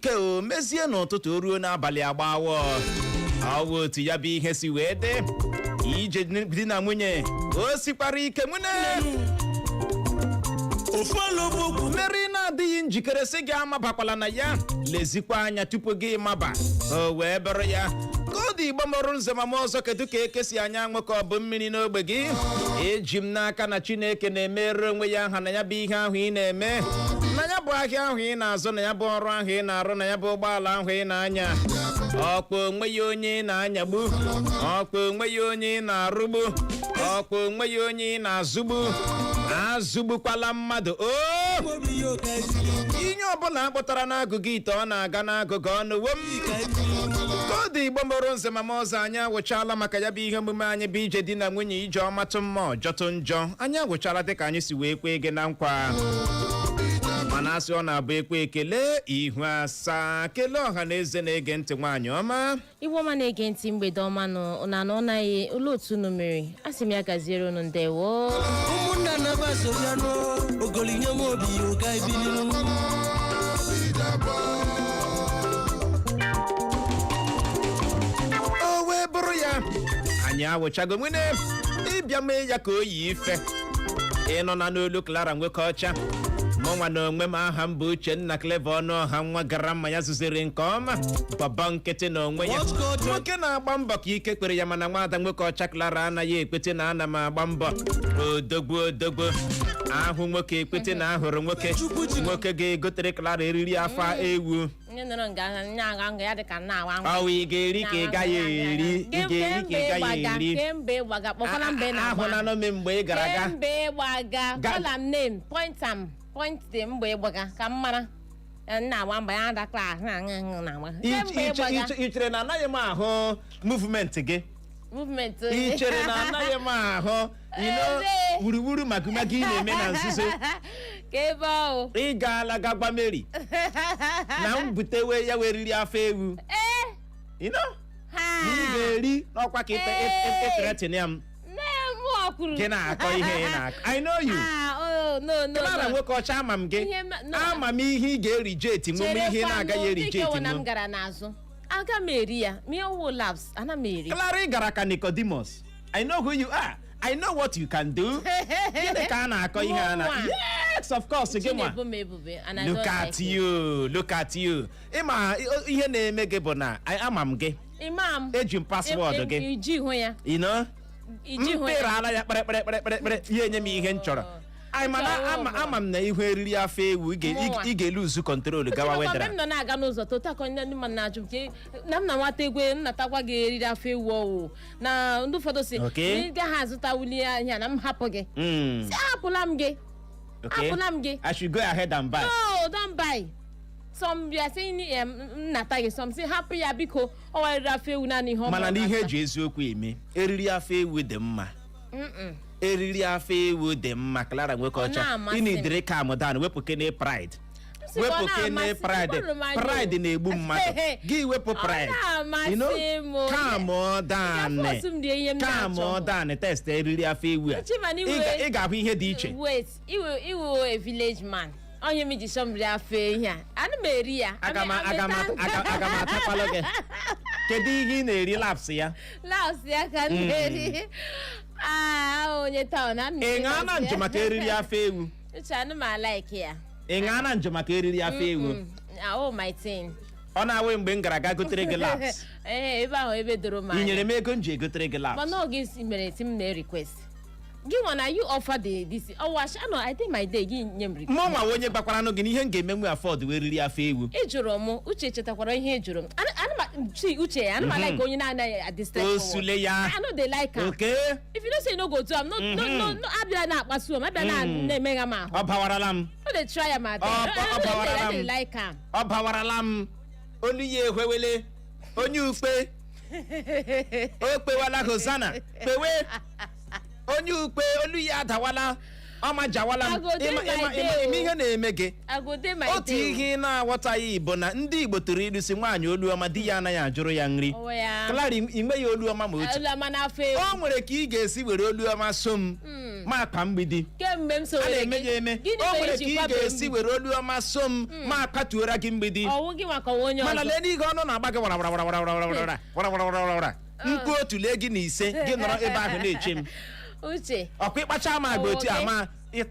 Ike o mezie n'ụtụtụ, o ruo n'abalị agbawọ. Ọwụ otu ya bụ ihe si wee dị. Ije di na nwunye o sikwara ike nwune. Ofu olobokwu. Mmeri na-adịghị njikere sị gị amabakwala na ya. Lezikwa anya tupu gị maba. O wee bụrụ ya ka ọ dị. Igbo mụrụ nze ma ọzọ, kedu ka eke si anya nwoke? Ọ bụ mmiri n'ogbe gị? Eji m n'aka na Chineke na-emere onwe ya aha na ya bụ ihe ahụ ị na-eme, na ya bụ ahịa ahụ ị na-azụ, na ya bụ ọrụ ahụ ị na-arụ, na ya bụ ụgbọala ahụ ị na-anya. Ọkpa onwe ya onye ị na-anyagbu, ọkpa onwe ya onye ị na-arụgbu, ọkpa onwe ya onye ị na-azụgbu. Azụgbukwala mmadụ o. Obi ya ụka ebili. Ihe ọbụla akpụtara n'agụgụ ite, ọ na-aga n'agụgụ ọnụ wom. Ka ọ dị, Igbo mụrụ nze ma ọzọ, anyị awụchala maka ya bụ ihe omume anyị bụ ije di na nwunye, ije ọmatụ mma, ọjọtụ njọ. Anyị awụchala dịka anyị si wee kwee gị na nkwa, mana asị ọ na-abụ ekwe ekele ihu asaa. Kelee ọha na eze na-ege ntị, nwaanyị ọma. Igbo ọma na-ege ntị, mgbede ọma nụ na anọ naghị. Olee otu unu mere? A sị m ya gaziere unu. Ndewo. Ụmụnna na-agbaso bịanụ ogolinye m obi ya ụka ebili. O wee bụrụ ya, anyị awụchago nwene ịbịa mee ya ka o yi ife. Ịnọ na n'olu Clara nwoke ọcha, mụnwa na onwe m, aha m bụ Uchenna Clever ọnụ ọha, nwa gara mma ya zuziri nke ọma, bọbọ nkịtị na onwe ya. What God Nwoke na-agba mbọ ka ike kwere ya, mana nwaada nwoke ọcha Clara anaghị ekwete na ana m agba mbọ. Odogwu, odogwu ahụ, nwoke ekwete na ahụrụ nwoke. Nwoke ga-egotere Clara eriri afa ewu. Ndị nọrọ nga nya agha nga ya dị ka nna awa. Ọwụ ị ga-eri ka ị gaghị eri? Ị ga-eri ka ị gaghị eri? Kemgbe ịgbaga, kpọkwala mgbe ị na-agba. Ahụlanụ m mgbe ị gara aga. Kemgbe ịgbaga, call am name, point am, point the mgbe ịgbaga ka m mara. Nna agba mgbe ya ada class na aṅụ na agba. Kemgbe ịgbaga. Ị chere na anaghị m ahụ movement gị? Movement. Ị chere na anaghị m ahụ ino Eze. wuruwuru magumagi ị na-eme na nzuzo? Ka ebe ọ? Ị gaala ga gwa Mary na m butewe ya weriri afọ ewu. Ee. Na ị Ha. ga-eri n'ọkwa ka Ee. ị threaten ya m. Nne m kwuru. Gị na-akọ ihe ị na-akọ, I know you. Ah, oh, no, no, Clara no. nwoke ọcha, ama m gị. No. Ama m ihe ị ga-ereject nwe, ihe ị na-agaghị ereject na m nwe. gara n'azụ, aga m eri ya ma ihe wụ laps, ana m eri. Clara, ị gara ka Nicodemus. I know who you are, I know what you can do. Gịnị ka a na-akọ ihe a na Mụnwa. Yes, of course, gị nwa. Chinebo m ebube and I Look don't at like it. you, look at you. Ịma ihe na-eme gị bụ na ama m gị. Imam. Eji m password gị. Iji hụ ya. Iji hụ ya. Mpịrị ya kpere kpere kpere kpere kpere, ihe enye m ihe m chọrọ. Anyị mana Chọrọ ama ụmụ. Ama m na ihu eriri afọ ewu, Mụnwa. ị ga-eluzu control gawa. Mgbe Wedara. m nọ na-aga n'ụzọ totakọ, ndị mmadụ na-ajụ m ka na m na nwata egwe m natakwa gị eriri afọ ewu ọwụ, na ndị ụfọdụ si Okay. na ị gaghị azụta wuli ahịa na m hapụ gị. Si ahapụla m gị. Hapụla m gị. I should go ahead and buy. No, don't buy. Some you are saying nnata gị, some say hapụ ya biko, ọ wariri afọ ewu naanị ihe ọ Mana mụrụ n'ihe na-ata. eji eziokwu eme, eriri afọ ewu dị mma. Eriri afọ ewu dị mma, Clara nwoke Ọ ọcha. na-amasị Ị m. na-edere calm down, wepụ kene pride. Sị ka ọ Wepụ kene na-amasị- pride. Ụkpụrụ m anya o. Pride na-egbu mmadụ. Gị wepụ pride. Ọ You know, na-amasị m o. Calm down. Ị ga-force m rie ihe m Calm na-achọ. down, test eriri afọ ewu a. Chima, na Ị ga-ahụ ihe dị iche. Wait, iwe a village man, onye m ji chọọ m rie afọ ehi a, ana m eri ya. Aga m atapalụ gị. Kedu ihe ị na-eri? Laps ya? Laos ya ka m na-eri. Ah, onye town, ana m Ị eri ṅaa na laps njem ya. maka eriri afọ ewu? Uche, ana m alike ya. Ị ṅaa na njem maka eriri afọ ewu? Oh, my thing. Ọ na-awe mgbe m gara aga gotere gị laps. Ee, ebe ahụ ebe doro m Ị anya. nyere m ego m ji egotere gị laps. Mana oge si mere si m na request gị nwa na you offer the this oh wash ano, I think my day gị nye m request. Mụ nwa onye gbakwaranụ gị na ihe m ga-emenwu afford wee riri afọ ewu. Ị jụrụ m, Uche, chetakwara ihe ị jụrụ m. See, Uche, ana m like onye na-anaghị adị straightforward. Osule ya. I no dey like am. If you know say you no go do am, no, no, no, no, abịala na-akpasu m, abịala na-emegha m ahụ. Ọ bawarala m. No dey try am abeg. Ọ bawarala I dey m. like am. Ọ bawarala m. Olu ya ehwewele onye ukpe, o kpewala hosana, kpewe onye ukpe, olu ya adawala, ọ majawala m. I go dey my day Ịma o. ihe na-eme gị. I go dey my Otu day. ihe ị na-aghọtaghị bụ na ndị Igbo tụrụ ilu si nwaanyị olu ọma, di ya anaghị ajụrụ ya nri. O ya. Clara, ị nweghị olu ọma ma otu. Olu ọma n'afọ ewu. O nwere ka ị ga-esi were olu ọma so m. Ma akpa mgbidi. Kemgbe m A sowere na-eme gị, ya eme. gịnị O mere nwere i ka ji ị kwabe ga-esi mgbidi? were olu ọma so m ma akpatuora gị mgbidi. Ọwụ gị maka onwe onye Mana ọzọ. lee n'ihe ọnụ na-agba gị wara wara wara wara wara wara wara wara wara wara wara mkpu otu lee gị na ise gị nọrọ ebe ahụ na-eche m. Uche. Ọkwa ịkpacha m agba otu Ọwụ a gị? ma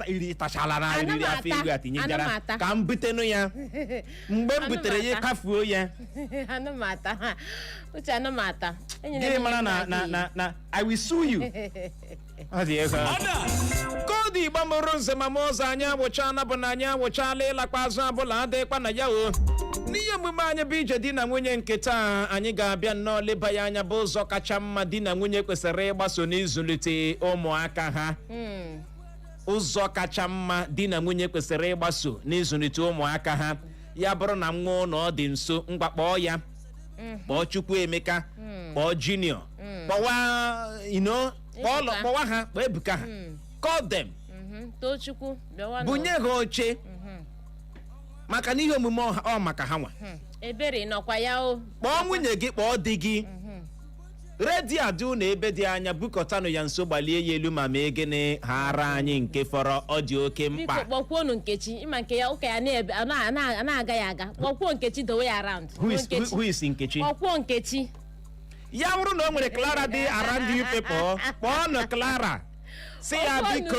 iri ịtachala na Ana m eriri afọ ata. ego a tinye Ana m jara ata. ka m butenụ ya mgbe m Ana m butere ya ata. kafuo ya. Anụ m ata. Uche, anụ m ata. Enyere Gịnị m mara ihe na na gị. na I will sue you. Ọ dị ego koodu Igbo mụrụ nze ma ụzọ anyị awụchala bụ na anyị awụchala ịlakpa azụ abụla adịkwa na ya o. N'ihe omume anyị bụ ije di na nwunye nke taa, anyị ga-abịa nnọọ leba ya anya bụ ụzọ kacha mma di na nwunye kwesịrị ịgbaso n'ịzụlite ụmụaka ha. Ụzọ kacha mma di na nwunye kwesịrị ịgbaso n'ịzụlite ụmụaka ha. Ya bụrụ na nwa ụlọ ọ dị nso, ngwa, kpọọ ya, kpọọ Chukwuemeka, kpọọ Junior, kpọwa ino, kpọọ Ebuka. kpọwa ha, kpọọ Ebuka ha, call them. Tochukwu bịawa. Bunye ha oche maka na ihe omume ọ maka ha nwa. Ebere nọkwa ya o. Kpọọ nwunye gị, kpọọ di gị. Redio adị ụnụ ebe dị anya, bukọtanụ ya nso, gbalie ya elu ma mee gịnị ha ara anyị nke fọrọ. Ọ dị oke Biko, mkpa. kpọkwuonu Nkechi. Ịma nke ya ụka ya na-ebe a na-aga ya aga. Kpọkwuo Nkechi, dowe ya around. Who is Nkechi? Kpọkwuo Nkechi. Ya bụrụ na o nwere Clara dị around you people, kpọọnụ Clara si ya Kpọkwuonu biko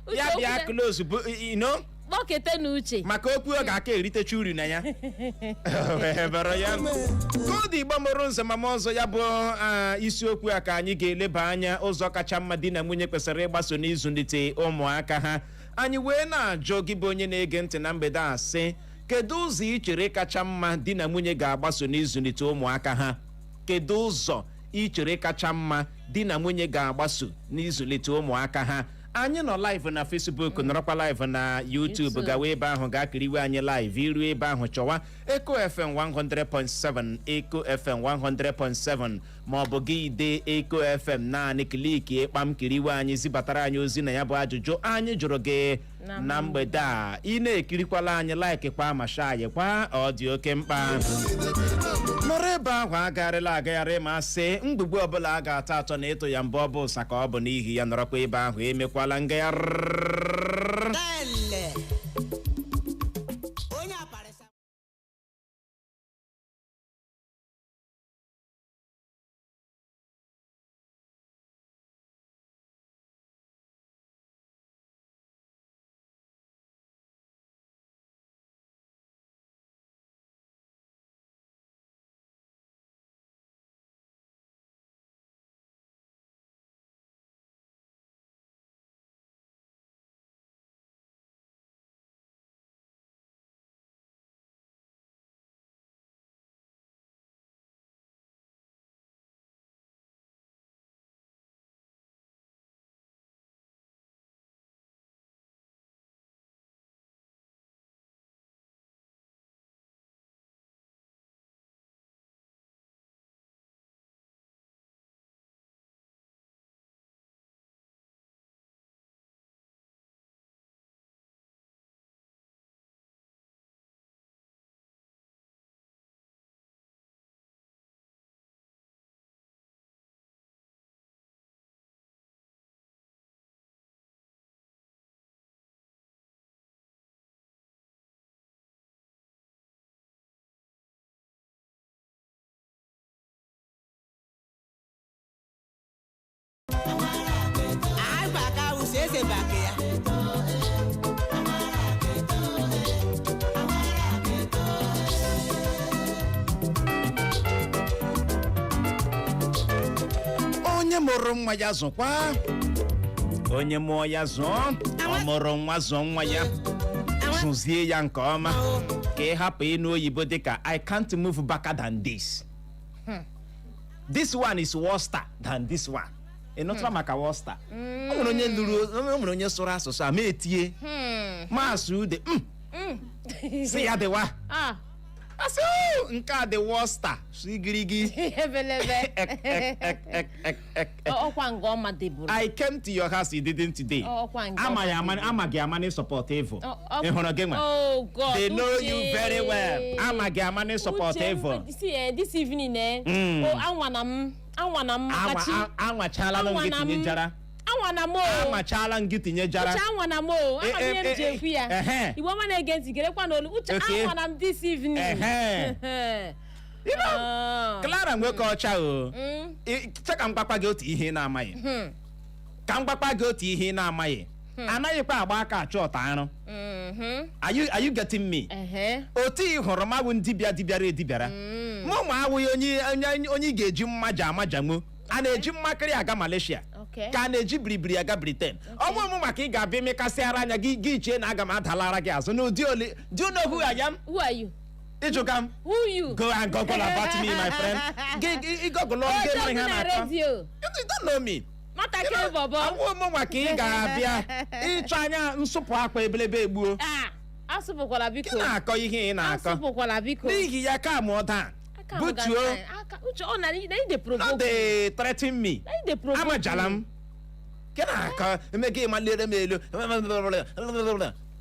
Uche. ya Uche, bịa okwu close bụ Kpọkete na Uche. Maka okwu ọ ga-aka eritecha uru na ya. Wee bụrụ ya koodu Igbo mụrụ nze mama ọzọ ya bụ isiokwu a ka anyị ga-eleba anya, ụzọ kacha mma di na nwunye kwesịrị ịgbaso n'ịzụlite ụmụaka ha. Anyị wee na-ajụ gị bụ onye na-ege ntị na mgbede a sị, kedu ụzọ ị chere kacha mma di na nwunye ga-agbaso n'ịzụlite ụmụaka ha? Kedu ụzọ ị chere kacha mma di na nwunye ga-agbaso n'ịzụlite ụmụaka ha? Anyị nọ live na Facebook, nọrọkwa live na YouTube. YouTube. Gawa ebe ahụ gaa kiriwe anyị live. Iru ebe ahụ chọwa Eco FM 100.7, Eco FM 100.7, ma ọ bụ gị dee Eco FM naanị, click kpam, kiriwe anyị. Zibatara anyị ozi na ya bụ ajụjụ anyị jụrụ gị na na mgbede a. Ị na-ekirikwala anyị, like kwa ma share kwa, ọ dị oke mkpa. Nọrọ ebe ahụ, agagharịla agagharị ma sị mgbugbu ọbụla a ga-atọ atọ na ịtụ ya mbụ ọ bụ ụsa ka ọ bụ. N'ihi ya, nọrọkwa ebe ahụ, emekwala ngagharị. Tele. Onye aparịsa. Agba ka use eze bake ya. Onye mụrụ nwa ya zụkwa, onye mụọ ya zụọ. Ọ mụrụ nwa, zụọ nwa ya, zụzie ya nke ọma ka ị hapụ ịnụ oyibo dịka "I can't move backer than this, this one is worse than this one." Ị nụtara maka worse? O nwere onye lụrụ, o nwere onye sụrụ asụsụ a ma etie maasụ ude si ya dịwa. Ah. Asị, "Oh, nke a dị worse." Sigirigi. Ebelebe. Ek, ek, ek, ek, ek, ek, ek. Ọkwa nga ọ madeburu. I came to your house, you didn't today. Ọkwa nga Ama ọ ya ama, madeburu. ama gị ama na support evil. Ị hụrụ gị nwa? Oh God. They know Uche. you very well. Ama gị ama na support Uche, evil. See, this evening, oh, anwa na m, anwa na m, Anwa makachi. anwachala m gị Anwa na tinye m. jara. Anwa Anwa na m o. Amachala m gị tinye jara. Uche, anwa na m o. Ama m Eh, ihe m eh, ji eh, ekwu ya. ehe. Igbo ọma na-ege ntị, gerekwa n'olu Uche. Anwa na m this evening. You know, Ah. Clara nwoke ọcha o. Che ka m gwakwa gị otu ihe ị na-amaghị. Ka m gwakwa gị otu ihe ị na-amaghị. Anaghịkwa agba aka achụ ọta arụ. Are you getting me? Ehe. Otu ị hụrụ mawụ ndị bịa dibịara edibịara, mụ ma awụghị onye ị ga-eji mmaja amajanwu. A na-eji mmakịrị aga Malaysia, ka a na-eji biribiri aga Britain. Ọnwa mụ maka ị ga-abịa emekasịara anya gị, gị chee na aga m adalara gị azụ n'ụdị ole. Do you know who I am? Who are you? Ịjụga m. Who you? Go and google about me, my friend. Gị ịgọgụlụ gị mara ihe a na na-akọ. redio. You don't know me. Nwatakịrị bọbọ. Awụ mụ nwa ka ị ga-abịa ịchọ anya nsụpụ akwa ebelebe egbuo. Ah, asụpụkwala Gị biko. na-akọ ihe ị na-akọ. Asụpụkwala biko. N'ihi ya, ka mụọ daa. Aka m Butuo. Uche, ọ na ị dey No provoke. dey threaten me. Na ị dey provoke. Amajala m gị na-akọ eme gị maliere m elu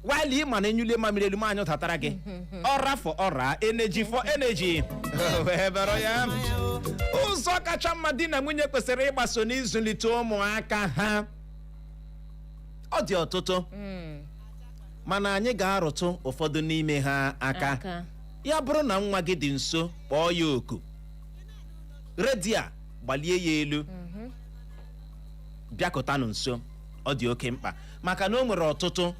while ị ma na enyulie mamịrị elu m anyụ tatara gị. Ọra for ọra, energy for energy. Wee bụrụ ya, ụzọ kacha mma di na nwunye kwesịrị ịgbaso n'ịzụlite ụmụaka ha, ọ dị ọtụtụ, mana anyị ga-arụtụ ụfọdụ n'ime ha aka. Aka. Ya bụrụ na nwa gị dị nso, kpọọ ya oku redio a, gbalie ya elu, bịakọtanụ nso. Ọ dị oke mkpa maka na o nwere ọtụtụ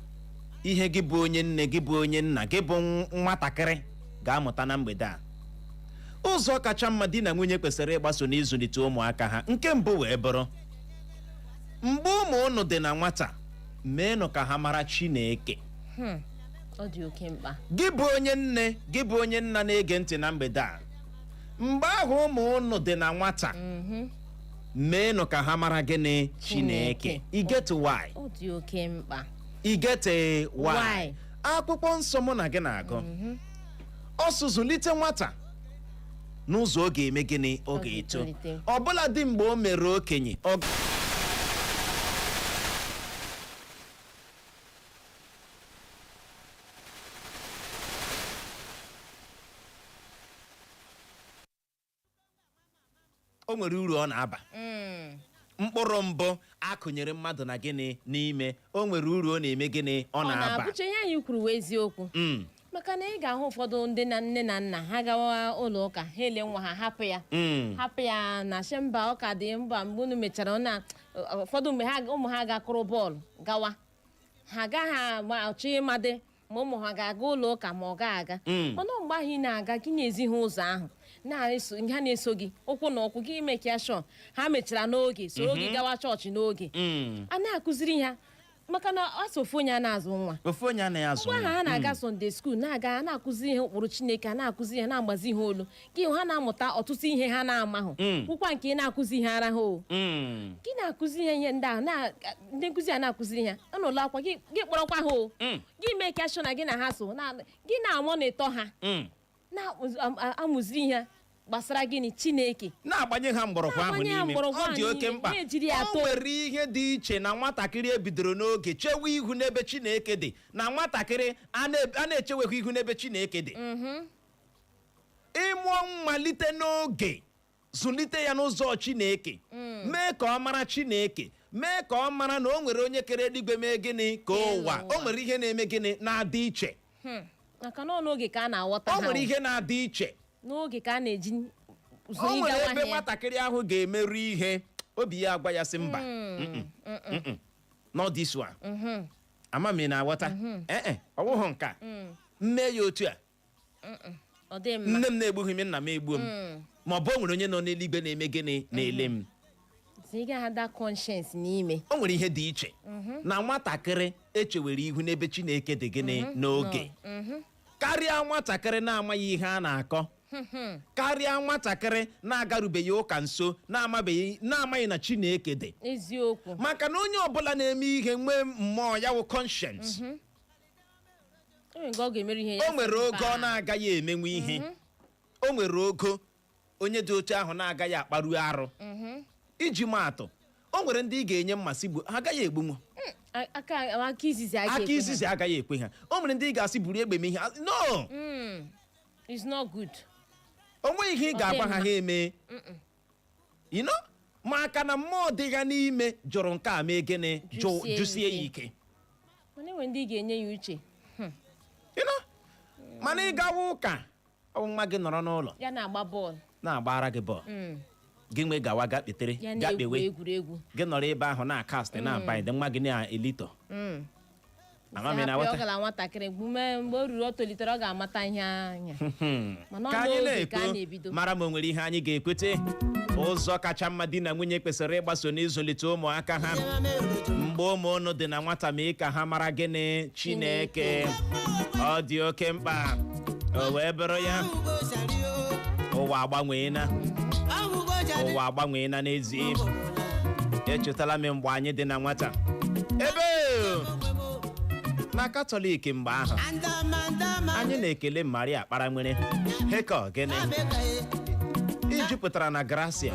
ihe gị bụ onye nne, gị bụ onye nna, gị bụ nwatakịrị ga-amụta na mgbede a. Ụzọ kacha mma di na nwunye kwesịrị ịgbaso n'ịzụlite ụmụaka ha, nke mbụ wee bụrụ, mgbe ụmụ unu dị na nwata, meenụ ka ha mara Chineke. Ọ dị oke mkpa. Gị bụ onye nne, gị bụ onye nna na-ege ntị na mgbede a, mgbe ahụ ụmụ unu dị na nwata, meenụ ka ha mara gịnị? Chineke. Chineke. I get why? Ọ dị oke mkpa. I get why? Why? Akwụkwọ nsọ mụ na gị na-agụ, ọ sụ zụlite nwata n'ụzọ ọ ga-eme gịnị? Ọ Ọ ga-eto. ga-etolite. Ọbụla dị mgbe o mere okenye, ọ o nwere uru ọ na-aba. Mkpụrụ mbụ akụnyere mmadụ na gịnị n'ime, o nwere uru ọ na-eme gịnị? Ọ Ọ na-aba. na-abụcha ihe anyị kwuru wee eziokwu, maka na ị ga-ahụ ụfọdụ ndị na nne na nna ha gawa ụlọ ụka, ha ele nwa ha, hapụ ya, hapụ ya na shemba ụka dị mba. Mgbe unu mechara, ọ na ụfọdụ mgbe ha ụmụ ha ga-akụrụ bọọlụ gawa, ha agaghị achọ ịmadị ma ụmụ ha ga-aga ụlọ ụka ma ọ ga-aga. Mana mgbe ahụ ị na-aga, gị na-ezi ha ụzọ ahụ, na-eso ha, na-eso gị ụkwụ na ụkwụ gị, ime ka sure ha mechara n'oge, soro gị gawa chọọchị n'oge. A na-akụziri ha, maka na ọ sọ ofu onye a na-azụ nwa. Ofu onye anaghị azụ Mgbe ahụ nwa. ha na-aga Sunday school, na-aga, a na-akụzi ihe ụkpụrụ Chineke, a na-akụzi ihe, na-agbazi ha olu gị, hụ ha na-amụta ọtụtụ ihe ha na-amahụ. Kwụkwa nke ị na-akụzi ihe ara ha o. Gị na-akụzi ihe ndị ahụ na ndị nkụzi a na-akụziri ha n'ụlọ akwụkwọ gị, gị kpọrọkwa ha o. Gị mee ka sure na gị na ha so gị na-amonitor ha, na-amụziri ihe gbasara gịnị? Chineke. Na-agbanye ha mgbọrọgwụ ahụ Na-agbanye ha n'ime. mgbọrọgwụ Ọ dị ahụ oke n'ime, mkpa. na-ejiri ya O too. nwere ihe dị iche na nwatakịrị ebidoro n'oge chewe ihu n'ebe Chineke dị na nwatakịrị a na-echewekwa ihu n'ebe Chineke dị. Ịmụọ mmalite n'oge, zụlite ya n'ụzọ Chineke, mee ka ọ mara Chineke, mee ka ọ mara na o nwere onye kere eluigwe, mee gịnị ka ụwa. O nwere ihe na-eme gịnị na-adị iche. Maka na ọ n'oge ka a na-aghọta O ha. nwere ihe na-adị iche. N'oge ka a na-eji O usoro nwere ịgawa ebe ahịa. nwatakịrị ahụ ga-emerụ ihe, obi ya agwa ya sị mba, mm-mm, mm-mm, not this one. Ama m ị na-aghọta. Ee, ọ bụghị nke a mmee ya otu a. Ọ dị mma. Nne m na-egbughị m, nna m egbuo m, ma ọ bụ o nwere onye nọ n'eluigwe na-eme gịnị? Na-ele m. Tinye ha that conscience n'ime. O nwere ihe dị iche na nwatakịrị echewere ihu n'ebe Chineke dị gịnị n'oge, karịa nwatakịrị na-amaghị ihe a na-akọ, karịa nwatakịrị na-agarubeghị ụka nso, na-amabeghị, na-amaghị na Chineke dị. Maka na onye ọbụla na-eme ihe nwee mmụọ ya wụ conscience. O nwere nke ọ ga-emere ihe ya O nwere sị ogo ọ mba. na-agaghị emenwu ihe. O nwere ogo onye dị otu ahụ na-agaghị akparu arụ. Iji maatụ, o nwere ndị ị ga-enye mmasị gbu, ha agaghị egbunwu. Aka izizi aga Aka izizi agaghị ekwe ha. O nwere ndị ị ga-asị buru egbe m ihe, no. It's not good. O nweghị ihe ị Ọ dị ga-agwa ha mma. ha eme. You know? Maka na mmụọ dị ya n'ime jụrụ nke a, mee gịnị? Jụsie Jụsie ya ike. ike. Mana enwe ndị ga-enye ya uche. You know? Mana ị gawa ụka, ọ bụ nwa gị nọrọ n'ụlọ Ya na-agba bọọlụ. na-agbara gị bọọlụ, gị nwee gawa ga kpetere Ya ga na-egwu kpewe. egwuregwu. Gị nọrọ ebe ahụ na cast na bind, nwa gị na-elito. Ama m ị Hapụ ya, na-aghọta? ọ gara nwatakịrị mgbe mgbe o ruru, o tolitere, ọ ga-amata ihe anya. Mana ọ Ka anyị n'oge ka a na-ekwu na-ebido. mara ma o nwere ihe anyị ga-ekwete. Ụzọ kacha mma di na nwunye kwesịrị ịgbaso n'ịzụlite ụmụaka ha: mgbe ụmụ unu dị na nwata, mee ka ha mara gịnị? Chineke. Ọ dị oke mkpa. O wee bụrụ ya, ụwa agbanweela, ụwa agbanweela n'ezie. Echetala m mgbe anyị dị na nwata, ebe na Katọlik mgbe ahụ, anyị na-ekele Maria kpara nwere heka gịnị ijupụtara na gracia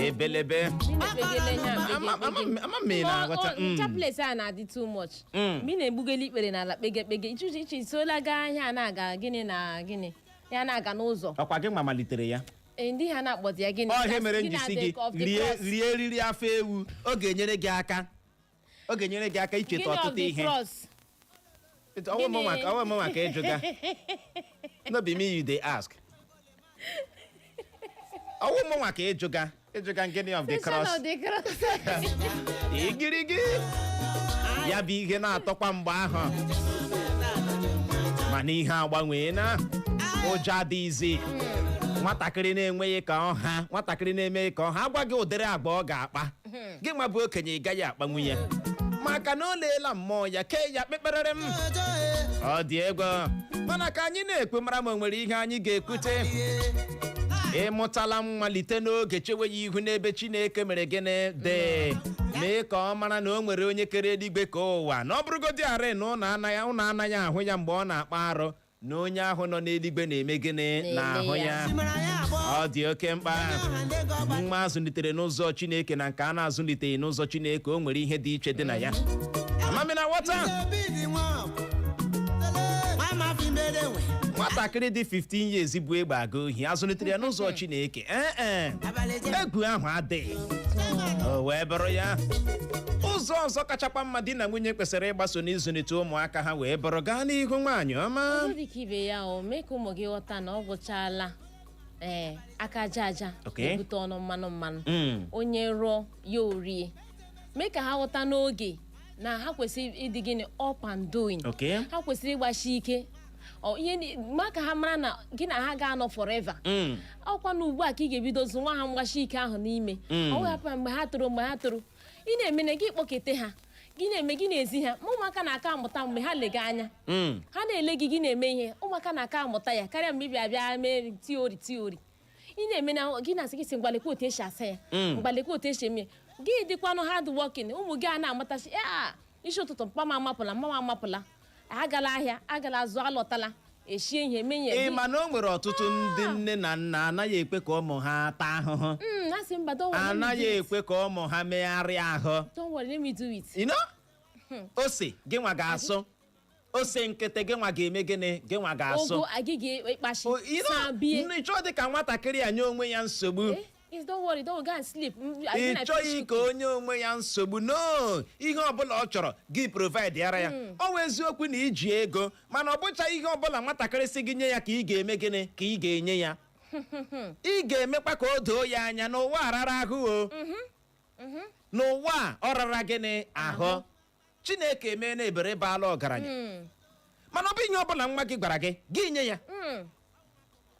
ebelebe. Ekpegele ihe a, kpege, kpege. Ama m ị na-aghọta. Chaplet a na-adị too much. Mgbe ị na-egbugeli ikpere n'ala kpege kpege, iche iche isola gaa ahịa, na-aga gịnị na gịnị, ya na-aga n'ụzọ. Ọkwa gị nwa malitere ya. Ee, ndị ha na-akpọzi ya gịnị? Ọ ihe mere m Gịnị ji si adị gị of the rie cross? Rie eriri afọ ewu, ọ ga-enyere gị aka, ọ ga-enyere gị aka icheta Gịnị of ọtụtụ the ihe. cross? Ọwụ m Gịnị? ọwụ m maka ịjụga, no be me you dey ask. Ọwụ m maka ịjụga gịnị of the Station cross. Of the cross. Igirigi ya bụ ihe na-atọkwa mgbe ahụ, mana ihe agbanweela, ụjọ adịghịzi. Nwatakịrị na-enweghị ka ọha, nwatakịrị na-emeghị ka ọha agwa gị ụdịrị agba ọ ga-akpa gị, nwa bụ okenye, ị gaghị akpanwu ya, maka na o leela mmụọ ya kee ya kpekperere m. Ọ dị egwu. Mana ka anyị na-ekwe mara ma o nwere ihe anyị ga-ekwute. Ịmụtala mmalite n'oge, chewe ya ihu n'ebe Chineke mere gịnị dị, mee ka ọ mara na o nwere onye kere eluigwe ka ụwa, na ọ bụrụgodị arị na ụnụ anaghị ahụ ya mgbe ọ na-akpa arụ, na onye ahụ nọ n'eluigwe na-eme gịnị? Na-ele Na-ahụ ya. ya. Ọ dị oke mkpa. Nwa azụlitere n'ụzọ Chineke na nke a na-azụliteghị n'ụzọ Chineke, o nwere ihe dị iche dị na ya. Amami na nghọta. Nwatakịrị dị 15 years bụ egbe aga ohi, azụlitere ya n'ụzọ Chineke? Ee, egwu ahụ adịghị. O wee bụrụ ya, ụzọ ọzọ kachakwa mma di na nwunye kwesịrị ịgbaso n'ịzụlite ụmụaka ha wee bụrụ, gaa n'ihu, nwaanyị ọma. Ọzọ dị ka ibe ya, o mee ka ụmụ gị ghọta na ọ gwụchala, ee, aka aja aja na-ebute ọnụ mmanụ mmanụ. Onye rụọ ya orie. Mee ka ha ghọta n'oge na ha kwesịrị ịdị gịnị? Up and doing. Ha kwesịrị ịgbasi ike. Ọ ihe ma ka ha mara na gị na ha ga-anọ forever. Ọkwa na ugbu a ka ị ga-ebido zụnwa ha mgbasi ike ahụ n'ime. Ọ hapụ ha mgbe ha toro, mgbe ha toro, ị na-eme na gị kpọkete ha, gị na-eme, gị na-ezi ha. Ma ụmụaka na-aka amụta mgbe ha lega anya. Ha na-ele gị, gị na-eme ihe, ụmụaka na-aka amụta ya karịa mgbe ị bịa bịa mee theory theory. Ị na-eme na gị na-asị gị sị, "Mgbalekwa otu esi asa ya, mgbalekwa otu esi eme ya." Gị dịkwanụ hard working, ụmụ gị a na-amatachi ya. Isi ụtụtụ, mpa m amapụla, mma m amapụla, agala ahịa, agala zụọ, alọtala, eshie ihe, eme ihe. Ị ma na o nwere ọtụtụ ndị nne na nna anaghị ekwe ka ụmụ ha taa ahụhụ? Ha sị, "Mba, don't worry, let me do Anaghị it. ekwe ka ụmụ ha megharịa ahụ. Don't worry, let me do it." You know? Ose gị nwa ga-asụ, ose nkịtị gị nwa ga-eme gịnị? Gị nwa ga-asụ. Ogo agịghị ịkpachi You know, sabie. ị chọọ dị ka nwatakịrị a nye onwe ya nsogbu. Eh, it's don't worry, don't go and sleep. Ị chọghị ka onye onwe ya nsogbu. No, ihe ọbụla ọ chọrọ, gị provide yara ya. Ọ wụ eziokwu na iji ego, mana ọ bụcha ihe ọbụla nwatakịrị sị gị nye ya ka ị ga-eme gịnị? Ka ị ga-enye ya. Ị ga-emekwa ka o doo ya anya n'ụwa a rara ahụ o, n'ụwa a ọ rara gịnị ahụ. Chineke emee na ebere baala ọgaranya, mana ọ bụ ihe ọbụla nwa gị gwara gị, gị nye ya.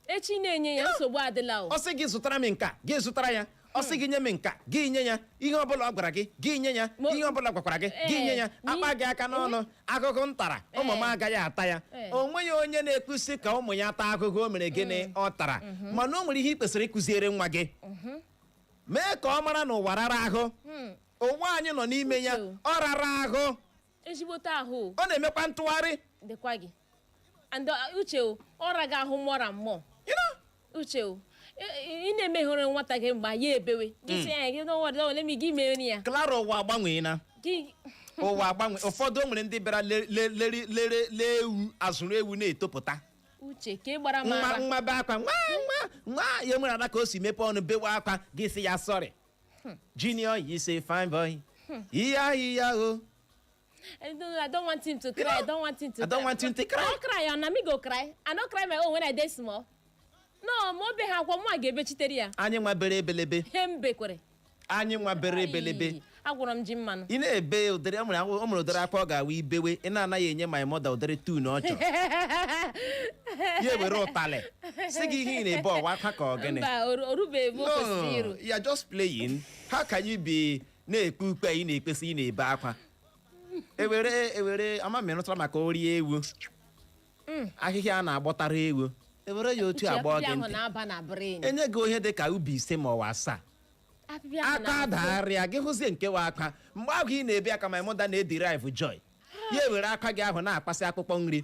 Echi na-enye ya nsogbu adịla o. Ọ sị gị zụtara m nka, gị zụtara ya. Ọ sị gị nye m nka, gị nye ya. Ihe ọbụla ọ gwara gị, gị nye ya. Ihe ọbụla gwakwara gị, gị nye ya. Akpa gị aka n'ọnụ, agụgụ m tara, ụmụ m agaghị ata ya. O nweghị onye na-ekwusi ka ụmụ ya taa agụgụ o mere gịnị? Ọ tara. Mana o nwere ihe ị kwesịrị ịkụziere nwa gị. Mee ka ọ mara na ụwa rara ahụ. Ụwa anyị nọ n'ime ya, Uche. ọ rara ahụ. Ezigbote ahụ o. Ọ na-emekwa ntụgharị. Dịkwa gị and uche o, ọra gị ahụ more and more. You know? Uche o, ị na-emeghere nwata gị mgbe ya ebewe gị, sị ya gị, "Don't worry, don't worry, let me," gị mere ya. Clara, ụwa agbanweela. Gị Ụwa agbanwe. Ụfọdụ, o nwere ndị bịara lere lere lee ewu, azụrụ ewu na-etopụta. Uche, ka ị gbara m Nwa ara. nwa be akwa, nwa nwa nwa ya nwere ada ka o si mepee ọnụ bewe akwa, gị sị ya sorry. Junior, you say fine boy, iya iya o. I don't want him to cry. I don't want him to I don't want him to cry. I no cry, na me go cry. I no cry my own when I dey small. No, ma obe ha akwa, mụ a ga-ebechitere ya. Anyị nwa bere ebelebe. Ihe m bekwere. Anyị nwa bere ebelebe. Ai, agwọrọ m ji mmanụ. Ị na-ebe ụdịrị o nwere ụdịrị akwa ọ ga-awa ibewe, ị na-anaghị enye my mother ụdịrị tune ọ chọrọ, ya ewere ụtalị sị gị, ihe ị na-ebe ọwa akwa ka ọ gịnị? Mba, orubeghị ebe o kwesịrị iru. No, you are just playing. How can you be na-ekpe ukpe ị na-ekpesi, ị na-ebe akwa? Ewere ama m ịrụtara maka ori ewu, ahịhịa a na-agbọtara ewu, ewere ya otu Uche, agbọ apịpịa gị ahụ ntị. na-aba na brain. Enye gị ihe dị ka ubi 5 ma ọwa 7. Apịpịa ahụ Aka na-afụ. dagharịa gị, hụzie nke wa akwa mgbe ahụ ị na-ebe aka, my mother na-ederive joy, ya ewere aka gị ahụ na-akpasị akpụkpọ nri,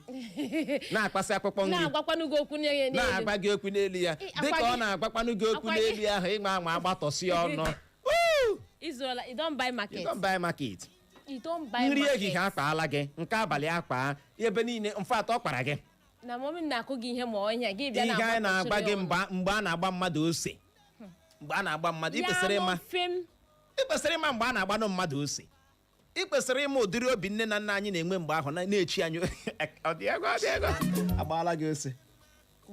na-akpasị akpụkpọ nri. Na-agwakwanụ gị okwu nye ya n'elu. Na-agba gị okwu n'elu ya. Akwa Dịka ọ na-agwakwanụ gị okwu akwa gị- n'elu ahụ, ịgba ama agbatọsị ọnụ. Woo! Izuola, you don buy market. You don buy market. You don buy Nri market. ehihie akpaala gị, nke abalị akpaa, ebe niile mfe atọ kpara gị. Na mummy m na-akụ gị ihe ma ọhịa gị bịa. Ihe anyị na-agba gị ọnụ. mgbe a na-agba mmadụ ose, mgbe a na-agba mmadụ, ị Ya kwesịrị ịma. n'ofe m. Ị kwesịrị ịma mgbe a na-agbanụ mmadụ ose. Ị kwesịrị ịma ụdịrị obi nne na nna anyị na-enwe mgbe ahụ na-echi anyị. Ọ dị ego, ọ dị ego, agbaala gị ose.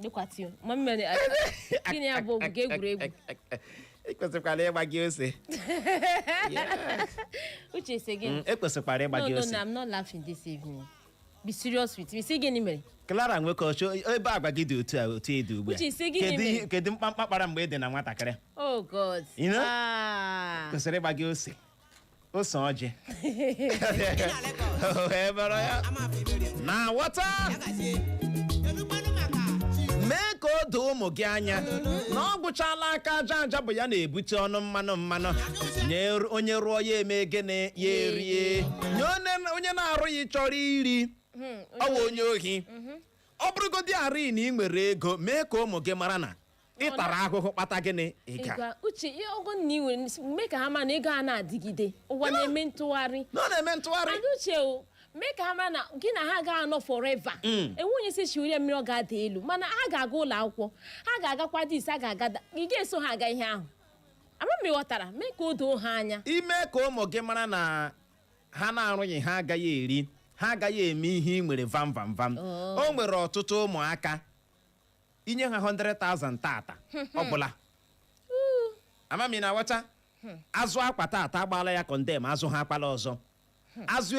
Dịkwatị o. Mummy mere gịnị ya bụ ogige egwuregwu. Ị kwesịkwara ịgba gị ose. Uche, sị gịnị? Ekwesịkwara ịgba No, gị no, ose. no, I'm not laughing this evening. Be serious with me. Sị gịnị mere? Clara nwoke ọchọ, ebe agwa gị dị otu a, otu ị dị ugbu a. Uche, sị gịnị Kedu mere? Kedu mkpamkpa kpara mgbe ị dị na nwatakịrị? Oh God. You know? Ah. Kwesịrị ịgba gị ose, ose ọjị wee bụrụ ya na ghọta. Mee ka o doo ụmụ gị anya na ọ gwụchala aka aja aja bụ ya na-ebute ọnụ mmanụ mmanụ. Nye onye rụọ ya eme gịnị, ya erie. Nye onye na-arụghị chọrọ iri, ọ bụ onye ohi. Ọ bụrụgodị arị na ị nwere ego, mee ka ụmụ gị mara na ị tara ahụhụ kpata gịnị ịga. Ịgwa uche, ihe ọgụ na ị nwere, mee ka ha mara na ego a na-adịgide, ụwa na-eme ntụgharị. Na ọ na-eme ntụgharị. And uche o, mee ka ha mara na gị na ha ga-anọ forever. Enwe onye si shiwere ya mmiri ọ ga-ada elu, mana ha ga-aga ụlọ akwụkwọ, ha ga-agakwa this, ha ga-aga ị ga-eso ha aga ihe ahụ. Ama m ị ghọtara. Mee ka o doo ha anya. Ime ka ụmụ gị mara na ha na-arụghị, ha agaghị eri, ha agaghị eme ihe ị nwere vam vam vam. Oh. O nwere ọtụtụ ụmụaka inye ha 100,000 tata ọ gwụla. Ama m ị na-aghọta. Azụ akwa tata, agbaala ya condemn, azụ ha akwala ọzọ. Azụ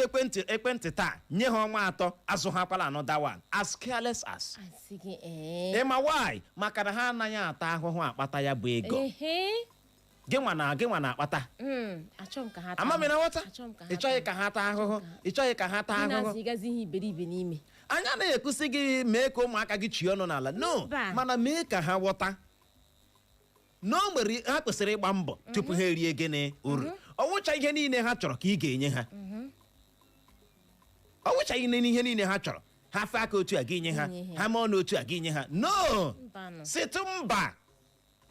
ekwentị taa, nye ha ọnwa 3, azụ ha akwala another one, as careless as. Asị gị ee. Ịma why? Maka na ha anaghị ata ahụhụ akpata ya bụ ego. Ehe. Gị nwa na-akpata. Achọghị m ka ha taa Ama m ị na-aghọta. Achọghị m ka ha Ị chọghị ka ha taa ahụhụ, ị chọghị ka ha taa Gị ahụhụ. na-asị ịgazi ihe iberibe n'ime. Anyị anaghị ekwusị gị mee ka ụmụaka gị chie ọnụ n'ala, no. Mba. Mana mee ka ha ghọta na o nwere ha kwesịrị ịgba mbọ tupu ha erie gịnị uru. Ọwụcha ihe niile ha chọrọ ka ị ga-enye ha. Ọwụcha ihe niile ha chọrọ, ha fee aka otu a, gị nye ha. Nye ha. Ha mee ọnụ otu a, gị nye ha. No. Mbanụ. Sịtụ mba.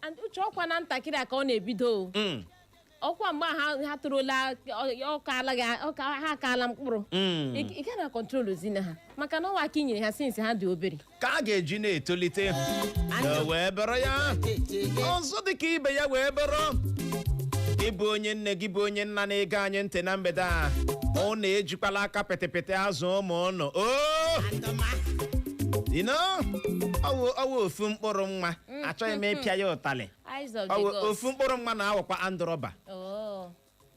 And uche, ọkwa na ntakịrị a ka ọ na-ebido o. Ọkwa mgbe ha torola, ọkaala gị ọka ha akaala mkpụrụ. Ị ga na control zina ha, maka na ọwa aka i nyere ha since ha dị obere. Ka a ga-eji na-etolite na wee bụrụ ya ọzọ dịka ibe ya wee bụrụ ịbụ onye nne gị bụ onye nna na-ege anyị ntị na mgbede a, ọ na-ejikwala aka pịtịpịtị azụ ụmụ ụnụ o. You know, ọwụ ofu mkpụrụ nwa, achọghị m ịpịa ya ụtalị. Eyes of the Ọwụ gods. ofu mkpụrụ nwa na-awọkwa armed robber. Oh.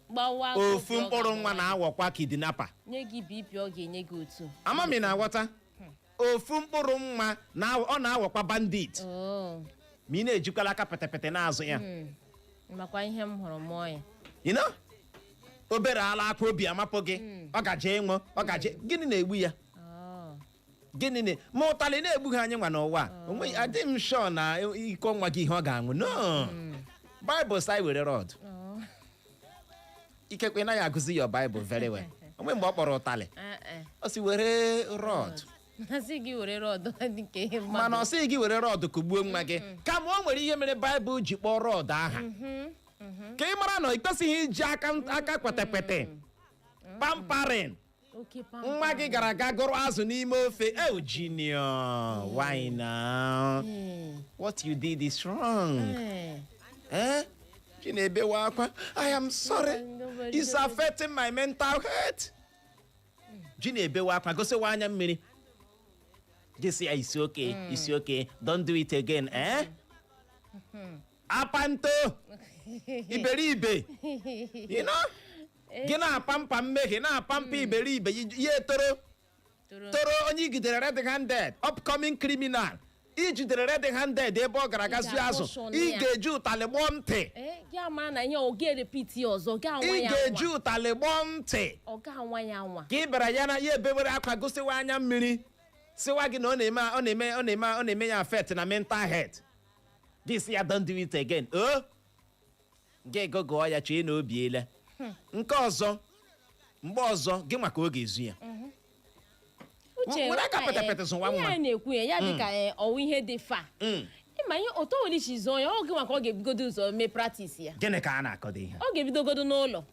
Gbawa Ofu obi ọ mkpụrụ nwa ga-agbawa. na-awọkwa kidnapper. Nye gị BP, ọ ga-enye gị otu. Ama m ị na-aghọta. Ofu mkpụrụ nwa ọ na-awọkwa bandit. Oh. Ma ị na-ejikwala aka pịtịpịtị na-azụ ya. Makwa ihe m hụrụ mụọ ya. You know? Obere ala akwa obi amapụ gị, ọ gaje ịnwụ, ọ gaje gịnị na-egbu ya? Oh. Gịnị na ma ụtalị na-egbu ha anyị nwa n'ụwa a? Onweghị, adịghị m sure na iko nwa gị ihe ọ ga-anwụ. No, Bible sị were rod. Oh. Ikekwe ị naghị agụzi your Bible very well. Onwe mgbe ọ kpọrọ ụtalị. Eh, eh. Ọ sị were rod. Asị gị were rod nke mmadụ. Mana ọ sịghị gị were rod kụgbuo nwa gị, kama o nwere ihe mere Baịbụl ji kpọọ rod aha, ka ị mara na ị kwesịghị iji aka aka kwetekwete pampering. Oke pampa. Nwa gị gara aga gụrụ azụ n'ime ofe. Oh, Junior, why now? What you did is wrong. Eh, Chinebewa akwa, "I am sorry, it's affecting my mental health." Chinebewa akwa, gosiwa anya mmiri. Gị sị ya, "Isi okay, isi okay, don't do it again." Eh, apanto iberibe, you know, gị na-apa mpa mmehie, na-apa mpa iberibe ya, etoro. Toro. Toro onye igidere red handed, upcoming criminal ijidere red handed ebe ọ gara aga Ị zụọ azụ. ga-akọshọn Ị ya. ga-eji ụtalị gbọọ ntị. Ee, gị amara na ihe ọ ga-erepeat ya ọzọ, ga anwa Ị ya ga-eji anwa. ụtalị gbọọ ntị. Ọ ga-anwa ya anwa. Ka ị bịara ya na ya ebewere akwa, gosiwa anya mmiri, sịwa gị na ọ na-eme, ọ na-eme, ọ na-eme, ọ na-eme ya affect na mental health. Gị sị ya, "Don't do it again." O gị gụgụọ ya, chee na obi ele nke ọzọ. Mgbe ọzọ gị maka ọ ga-ezu ya. Uche, Were aka ụka, pịtịpịtị zụwa ihe nwa. anyị na-ekwu ya, ya dị ka ọwụ ihe dị fa. Ịma ihe otu olichi zụọ ya, ọ gị maka ọ ga-ebigodo ụzọ mee practice ya. Gịnị ka a na-akọdo ihe? Ọ ga-ebidogodo n'ụlọ.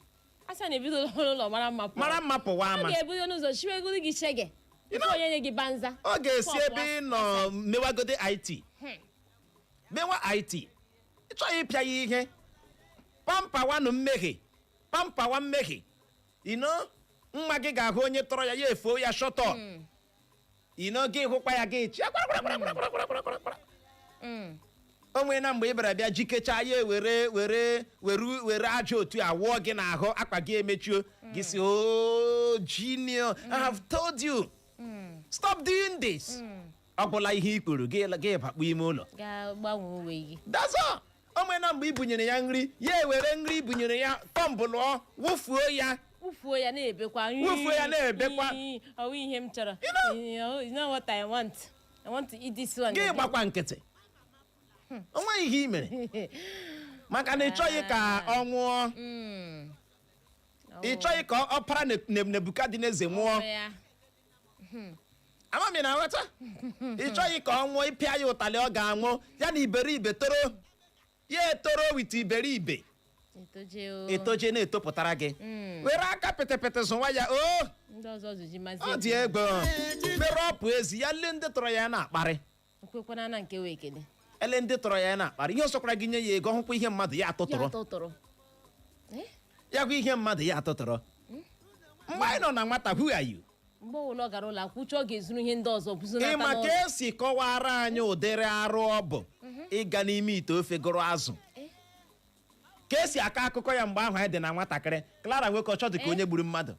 A sị na ebido n'ụlọ mara mma pụọ. Mara mma pụwa Ọ ama. ga-ebido n'ụzọ chiwegoro gị shege tupu onye nye gị banza. Ọ ga-esi ebe ị nọ mewagode it, mewa it. Ị chọghị ịpịa ya ihe, pampawanụ mmehie, pampawa mmehie ino. Nwa gị ga-ahụ onye tọrọ ya, ya efuo ya shọtọ ino. Gị hụkwa ya, gị chi kwara. O nwee na mgbe ị bịara bịa jikecha ya, ewere were were were aja otu a wụọ gị n'ahụ, akpa gị emechio. Gị si, "Oh, Junior, I have told you, stop doing this." Ọ gwụla ihe i kwuru. Gị bakpu ime ụlọ. Gaa gbanwee uwe gị. That's all. O nwee na mgbe i bunyere ya nri, ya ewere nri i bunyere ya tọmbụlụọ, wụfuo ya. Wụfuo ya na-ebekwa. Wụfuo ya na-ebekwa. Ọwụ ihe m chọrọ. You know? You know what I want? I want to eat this one. Gị gbakwa nkịtị, o nweghị ihe i mere, maka na ị chọghị ka ọ nwụọ. Ị chọghị ka ọ para Nebukadneza nwụọ. Ya. Amami na aghọta, ị chọghị ka ọ nwụọ. Ịpịa ya ụtalị, ọ ga-anwụ ya na iberibe toro ya, etoro with iberibe. Etoje o. Etoje na-etopụtara gị. Were aka pịtịpịtị zụwa ya o. Ndị ọzọ zụji mazi. Ọ dị egwu. Mere ọ pụ ezi ya, lee ndị tọrọ ya na-akparị. Okwekwana na nke wee ekele. Ele ndị tọrọ ya na-akparị. Ihe ọsọkwara gị nye ya ego, hụkwa ihe mmadụ ya Ya atụtụrụ. tụtụrụ. Eh? Ya gwa ihe mmadụ ya atụtụrụ. Mgbe anyị nọ na nwata, who are you? Mgbe ọbụla ọ gara ụlọ akwụkwọ, ọ ga-ezuru ihe ndị ọzọ buzunata Ịma n'ụlọ. ka esi kọwara anyị ụdịrị arụ ọ bụ ịga n'ime ite ofe gụrụ azụ? Eh? Ka esi akọ akụkọ ya mgbe ahụ anyị dị na nwatakịrị, Clara nwoke ọchọ dị ka Eh? onye gburu mmadụ.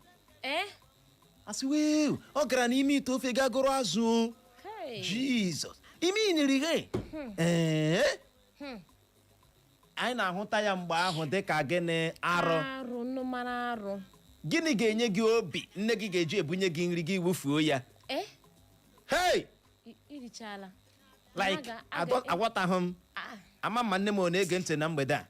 Eh? Asị wee, ọ gara n'ime ite ofe ga gụrụ azụ. Hey. Jizọs, ime iniri he. Ee, anyị na-ahụta ya mgbe ahụ dị ka gịnị? Arụ. Arụ, nnụmara arụ. Gịnị ga-enye gị obi nne gị ga-eji ebunye gị nri, gị wufuo ya? Eh? Hey! Irichala. Like, aghọtaghị m. Ah. Ama ma nne m ọ na-ege ntị na mgbede a.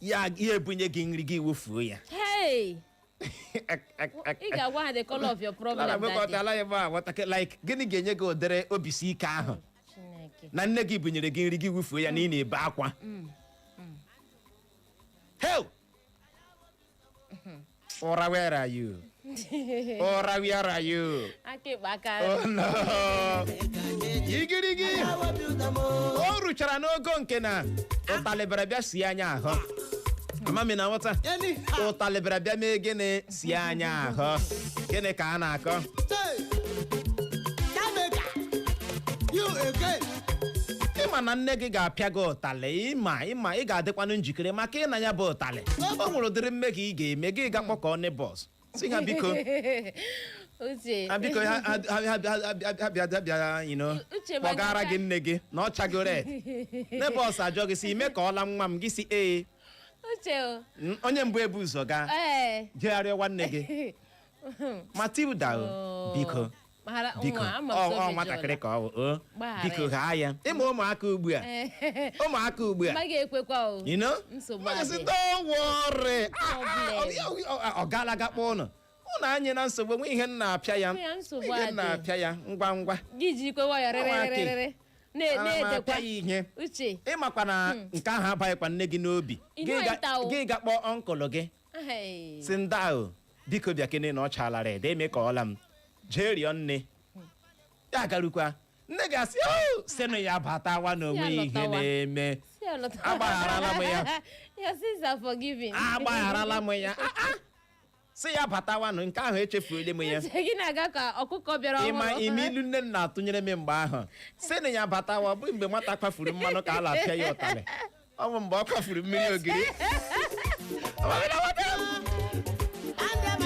Ya ya ebunye gị nri, gị wufuo ya. Hey! Ị ga-agwa ha the color of your problem Clara that day. nwekọtala ya ebe a ghọta. Like, gịnị ga-enye gị ụdịrị obisi ike ahụ Chineke. na nne gị bunyere gị nri, gị wufuo ya, na ị na-ebe akwa? Hell! Ụra, where are you? Ụra, where are you? Aka ịkpa aka. Oh no! Igirigi! O ruchara n'ogo nke na ụtalị bịara bịa sie anya ahụ. Amami na nghọta. Ụtalị bịara bịa mee gịnị? Sie anya ahụ. Gịnị ka a na-akọ? Jamaica, you again. Ịma na nne gị ga-apịa gị ụtalị, ịma ị ga-adịkwanụ njikere maka ịna ya bụ ụtalị. O nwere ụdịrị mmehie ị ga-eme, gị ga kpọkọọ neighbors, sị ha biko, Uche. ha biko, ha ha ha ha ha bịa ha bịa Uche, kpọgara maka- gị nne gị na ọ chago red. Neighbors ajọ gị sị ime ka ọ la nwa m, gị si ee. Uche o. Onye mbụ ebu ụzọ gaa jegharịa nwanne gị Matilda o. Oh. Biko. Maghara Biko. nwa, ama m ọ sọ ọ gị nwatakịrị jụọla. ka ọ bụ o. Gbaghara Biko, ya. ghaa ya. Ịma ụmụaka ugbu a, ụmụaka ugbu a. Mmaghị ekwekwa o. You know? Nsogbu Mmadụ sị, adị. "Don't worry." Ah, ah, Problem. ọ gaala ga kpọọ ụnụ. Ụnụ anyị na nsogbu nwe ihe m na-apịa ya. Ya, nsogbu Ihe m adị. na-apịa ya ngwa ngwa. Gị ji ikwe nwayọ Ụmụaka. rịrịrịrịrị. Ana m Na-edekwa. apịa ya ihe. Uche. Ịmakwa na nke ahụ abaghịkwa nne gị n'obi. Ị Gị nọ ịta o. gị ga kpọọ uncle gị. Hey. Si ndị ahụ Biko bịa kene na ọ chalara ede eme ka ọla m jee rịọ nne ya. Garukwa, nne ga-asị, "Oh, sịnụ ya batawa na onwe Ya ihe lọtawa. na-eme." Si ya lọta. Agbagharala m ya. Your sins are forgiven. Agbagharala m ya. Ah, ah. Sị ya batawanụ, nke ahụ echefuole m ya. Uche gị na-aga ka ọkụkọ bịara Ịma ọhụrụ. ime ilu nne m na-atụnyere m mgbe ahụ, sị na ya batawa, ọ bụ mgbe nwata kwafuru mmanụ ka a na-apịa ya ụtalị, ọ bụ mgbe ọ kwafuru mmiri ogiri.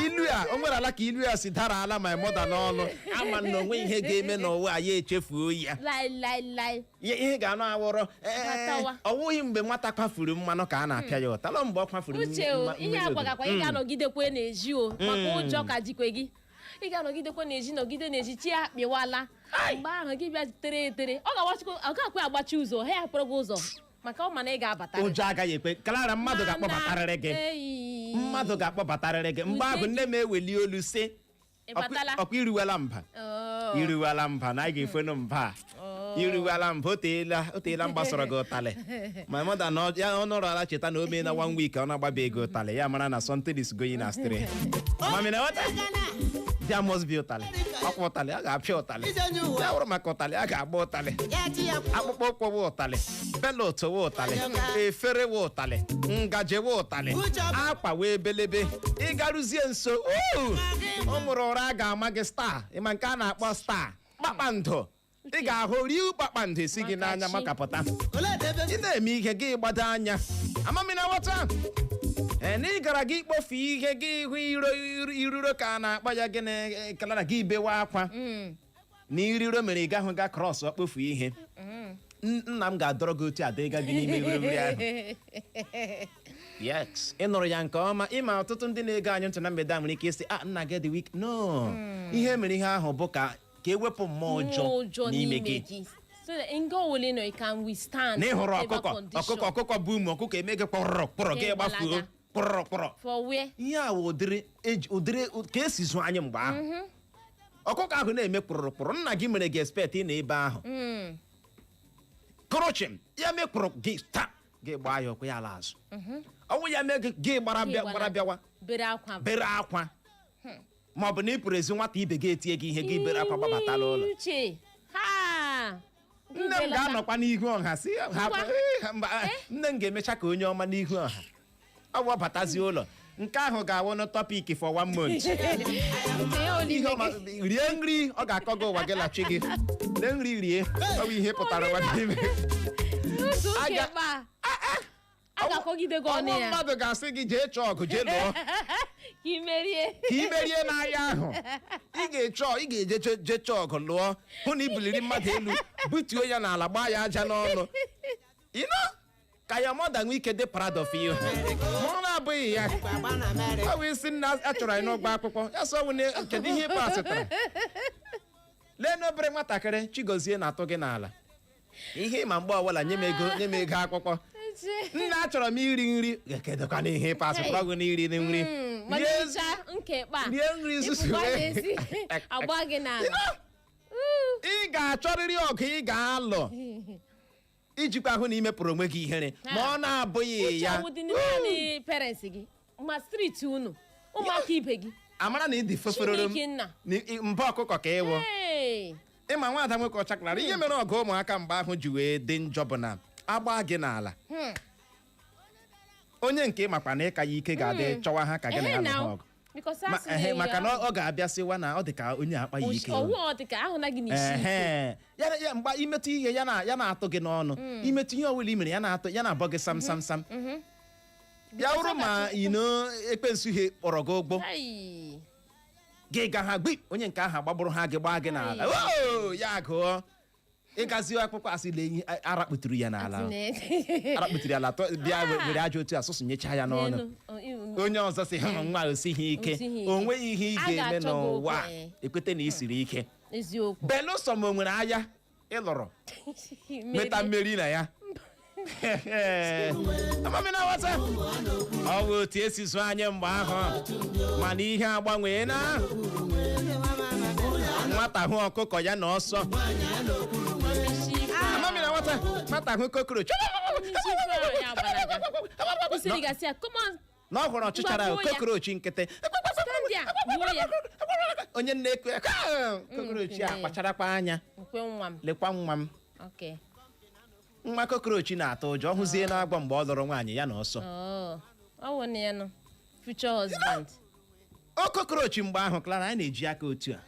Ilu a o nwere ala ka ilu a si dara ala my mother n'ọnụ, ama na onwe ihe ga-eme n'ụwa a ya echefuo ya. Lai lai lai. Ihe ga-anụ awọrọ Batawa. Ọ wụghị mgbe nwata kwafuru mmanụ ka a na-apịa ya ụtalị, ọ mgbe ọ kwafuru Uche o, ihe mmiri ogiri. agwagakwa ị ga-anọgidekwe n'ezi o, maka ụjọ ka jikwe gị. Ị ga-anọgidekwe n'ezi, nọgide n'ezi, chi ya akpịwala. Mgbe ahụ gị bịa tere etere, ọ ga-agbachikwa, ọ ga-akwe agbachi ụzọ, ha ya hapụrụ gị ụzọ maka ọ ma na ị ga-abata. Ụjọ agaghị ekwe Clara, mmadụ ga-akpọbatarịrị gị. Mmadụ ga-akpọbatarịrị gị mgbe ahụ. Nne m eweli olu sị, Ị batala? "Ọkwa iruwela mba, iruwela mba na anyị ga-efenu mba a. Iruwela mba, o teela, o teela m gbasọrọ gị ụtalị." My mother na ya ọ nọrọ ala cheta na o mee na one week ọ na-agbabe ego ụtalị, ya mara na something is going astray. Mami na nwata, there must be ụtalị. Ọkwa ụtalị a ga-apịa, ụtalị ya wụrụ maka ụtalị a ga-agba, ụtalị akpụkpọ ụkwụ wụ ụtalị, belt wụ ụtalị, efere wụ ụtalị, ngaji wụ ụtalị, akwa wee belebe. Ịgaruzie nso uu, ọ mụrụ ụra a ga-ama gị star. Ịma nke a na-akpọ star kpakpando, ị ga-ahụ riu kpakpando esi gị n'anya. Makachi. Makapụta ị na-eme ihe gị gbado anya amamina nghọta. Ee, na ị gara gị kpofu ihe gị hụ iro iruro ka a na-akpọ ya gịnị kalara gị bewe akwa na iriro mere ị gaghụ ga cross ọkpofu ihe. Nna m ga-adọrọ gị otu ada ịga gị n'ime iriro ahụ. Yes, ị nụrụ ya nke ọma. Ịma ọtụtụ ndị na-ege anyị ntị na mgbede a nwere ike ịsị, "A, nna gị dị weak." No, ihe mere ihe ahụ bụ ka ewepụ mmụọ ụjọ n'ime gị. So that in God will know you can withstand Na ị hụrụ whatever ọkụkọ condition. ọkụkọ ọkụkọ bụ ụmụ ọkụkọ eme gị kpọrọ kpọrọ, gị Gị gbafuo. gbalaga. Kpọrọ kpọrọ. For where? Ihe a wụ ụdịrị ụdịrị ka esi zụ anyị mgbe ahụ. Ọkụkọ ahụ na-eme kpụrụrụ kpụrụ, nna gị mere gị expect ị na ebe ahụ kụrụchim ya mekpụrụ gị taa, gị gbaa ya ụkwụ ya ala azụ. Ọnwụ ya mee gị, gị gbara Gị bịa gbara bịawa. Bere akwa. Bere akwa, ma ọ bụ na ị pụrụ ezi nwata ibe gị etie gị ihe, gị bere akwa gbabatala ụlọ. Uche ha. Gị Nne m belata. ga-anọkwa n'ihu ọha si ha. Ngwa. Mba, nne m ga-emecha ka onye ọma n'ihu ọha. Ọ bụ ọbatazi ụlọ, nke ahụ ga-awụ nụ topic for one month. Uche ya Ihe olile ọma gị. rie nri, ọ ga-akọ gị ụwa gị lachi gị lee nri rie. Ọ bụ ihe pụtara ụwa n'ime. N'ụzọ uche kpa. A ga-akọgide gị ọnụ Ọnwụ ya. mmadụ ga-asị gị jee chọọ ọgụ, jee lụọ. Ka ị merie. Ka ị merie n'ahịa ahụ ị ga-echọ, ị ga-eje jee chọọ ọgụ lụọ, hụ na ibuliri mmadụ elu, butuo ya n'ala, gbaa ya aja n'ọnụ ino, ka ya mother nwee ike dị proud of you. Ma ọ na-abụghị ya, ọ bụ isi nna a chọrọ anyị n'ụgbọ akwụkwọ ya sọ wụ na kedu ihe ị pasịtara. Lee n'obere nwatakịrị Chigozie na-atụ gị n'ala ihe ịma mgbe ọbụla, "Nye m ego, nye m ego akwụkwọ." Uche. "Nna, achọrọ m iri nri." Kedụkwana ihe ị pasịtara ọgụ na iri nri? Mana Rie icha nke kpa. Rie nri nzuzu. Ịpụkwa n'ezi agba gị n'ala. Ị ga-achọrịrị ọgụ ị ga-alụ ijikwa hụ na imepụrụ onwe gị ihere, ma ọ na-abụghị Uche, ya ọwụ dị naanị parents gị, ma street unu, ụmụaka ibe gị. Amara na ịdị feferoro m. Chineke nna. Mba, ọkụkọ ka ịwụ. Hey! Ịma nwaada nwoke ọchaklara, ihe mere ọgụ ụmụaka mgbe ahụ ji wee dị njọ bụ na agba gị n'ala, onye nke ịmakwa na ịka ya ike ga-adị chọwa ha ka gị na ya Ehe lụọ na ọgụ. because asị na Ehe, maka na ọ ga-abịa sịwa na ọ dị ka onye akpa ya ike. Ọwụ ọ dị ka ahụ na gị n'isi ike. Ehe. Ya mgbe imetụ ihe ya na ya na-atụ gị n'ọnụ, imetụ ihe ọbụla i mere ya na-atụ ya na-abọ gị sam sam sam. Ya wụrụ ma ino ekwensu ihe kpọrọ gị ụgbọ Ai. gị ga ha gbi onye nke ahụ agbagburu ha, gị gbaa gị n'ala. Ai. Oo, ya gụọ ịgazi akwụkwọ asị lee ihe arakpụturu ya n'ala. Arakpụturu ya ala bịa were ajọ otu asụsụ nyechaa ya n'ọnụ. N'elu. O, Onye ọzọ sị ha nwa osighi ike. O sighi ike. O nweghị ihe ị A ga-eme ga-achọ gị okwu, n'ụwa a, eh. ekwete na ị siri ike. Eziokwu. Belụsọ ma o nwere agha ị lụrụ nweta mmeri na ya. Amami na nghọta, ọ bụ otu esi zụ anyị mgbe ahụ, mana ihe agbanwee na nwata hụ ọkụkọ ya na ọsọ. Amami na nwata, nwata hụ cockroach Usiri gasị ya, come on. na ọ hụrụ ọchịchara. Gbagbuo ya. Cockroach nkịtị. Stand there. Gbuo ya. Onye nne ekwe cockroach a kpacharakwa anya. Nkwe nwa m. Lekwa nwa m. Nwa cockroach na-atụ ụjọ. Ọ hụzie na-agba mgbe ọ lụrụ nwaanyị ya na ọsọ. Oh, ọ wụ na ya nọ future husband. O cockroach mgbe ahụ, Clara, anyị na-eji aka otu a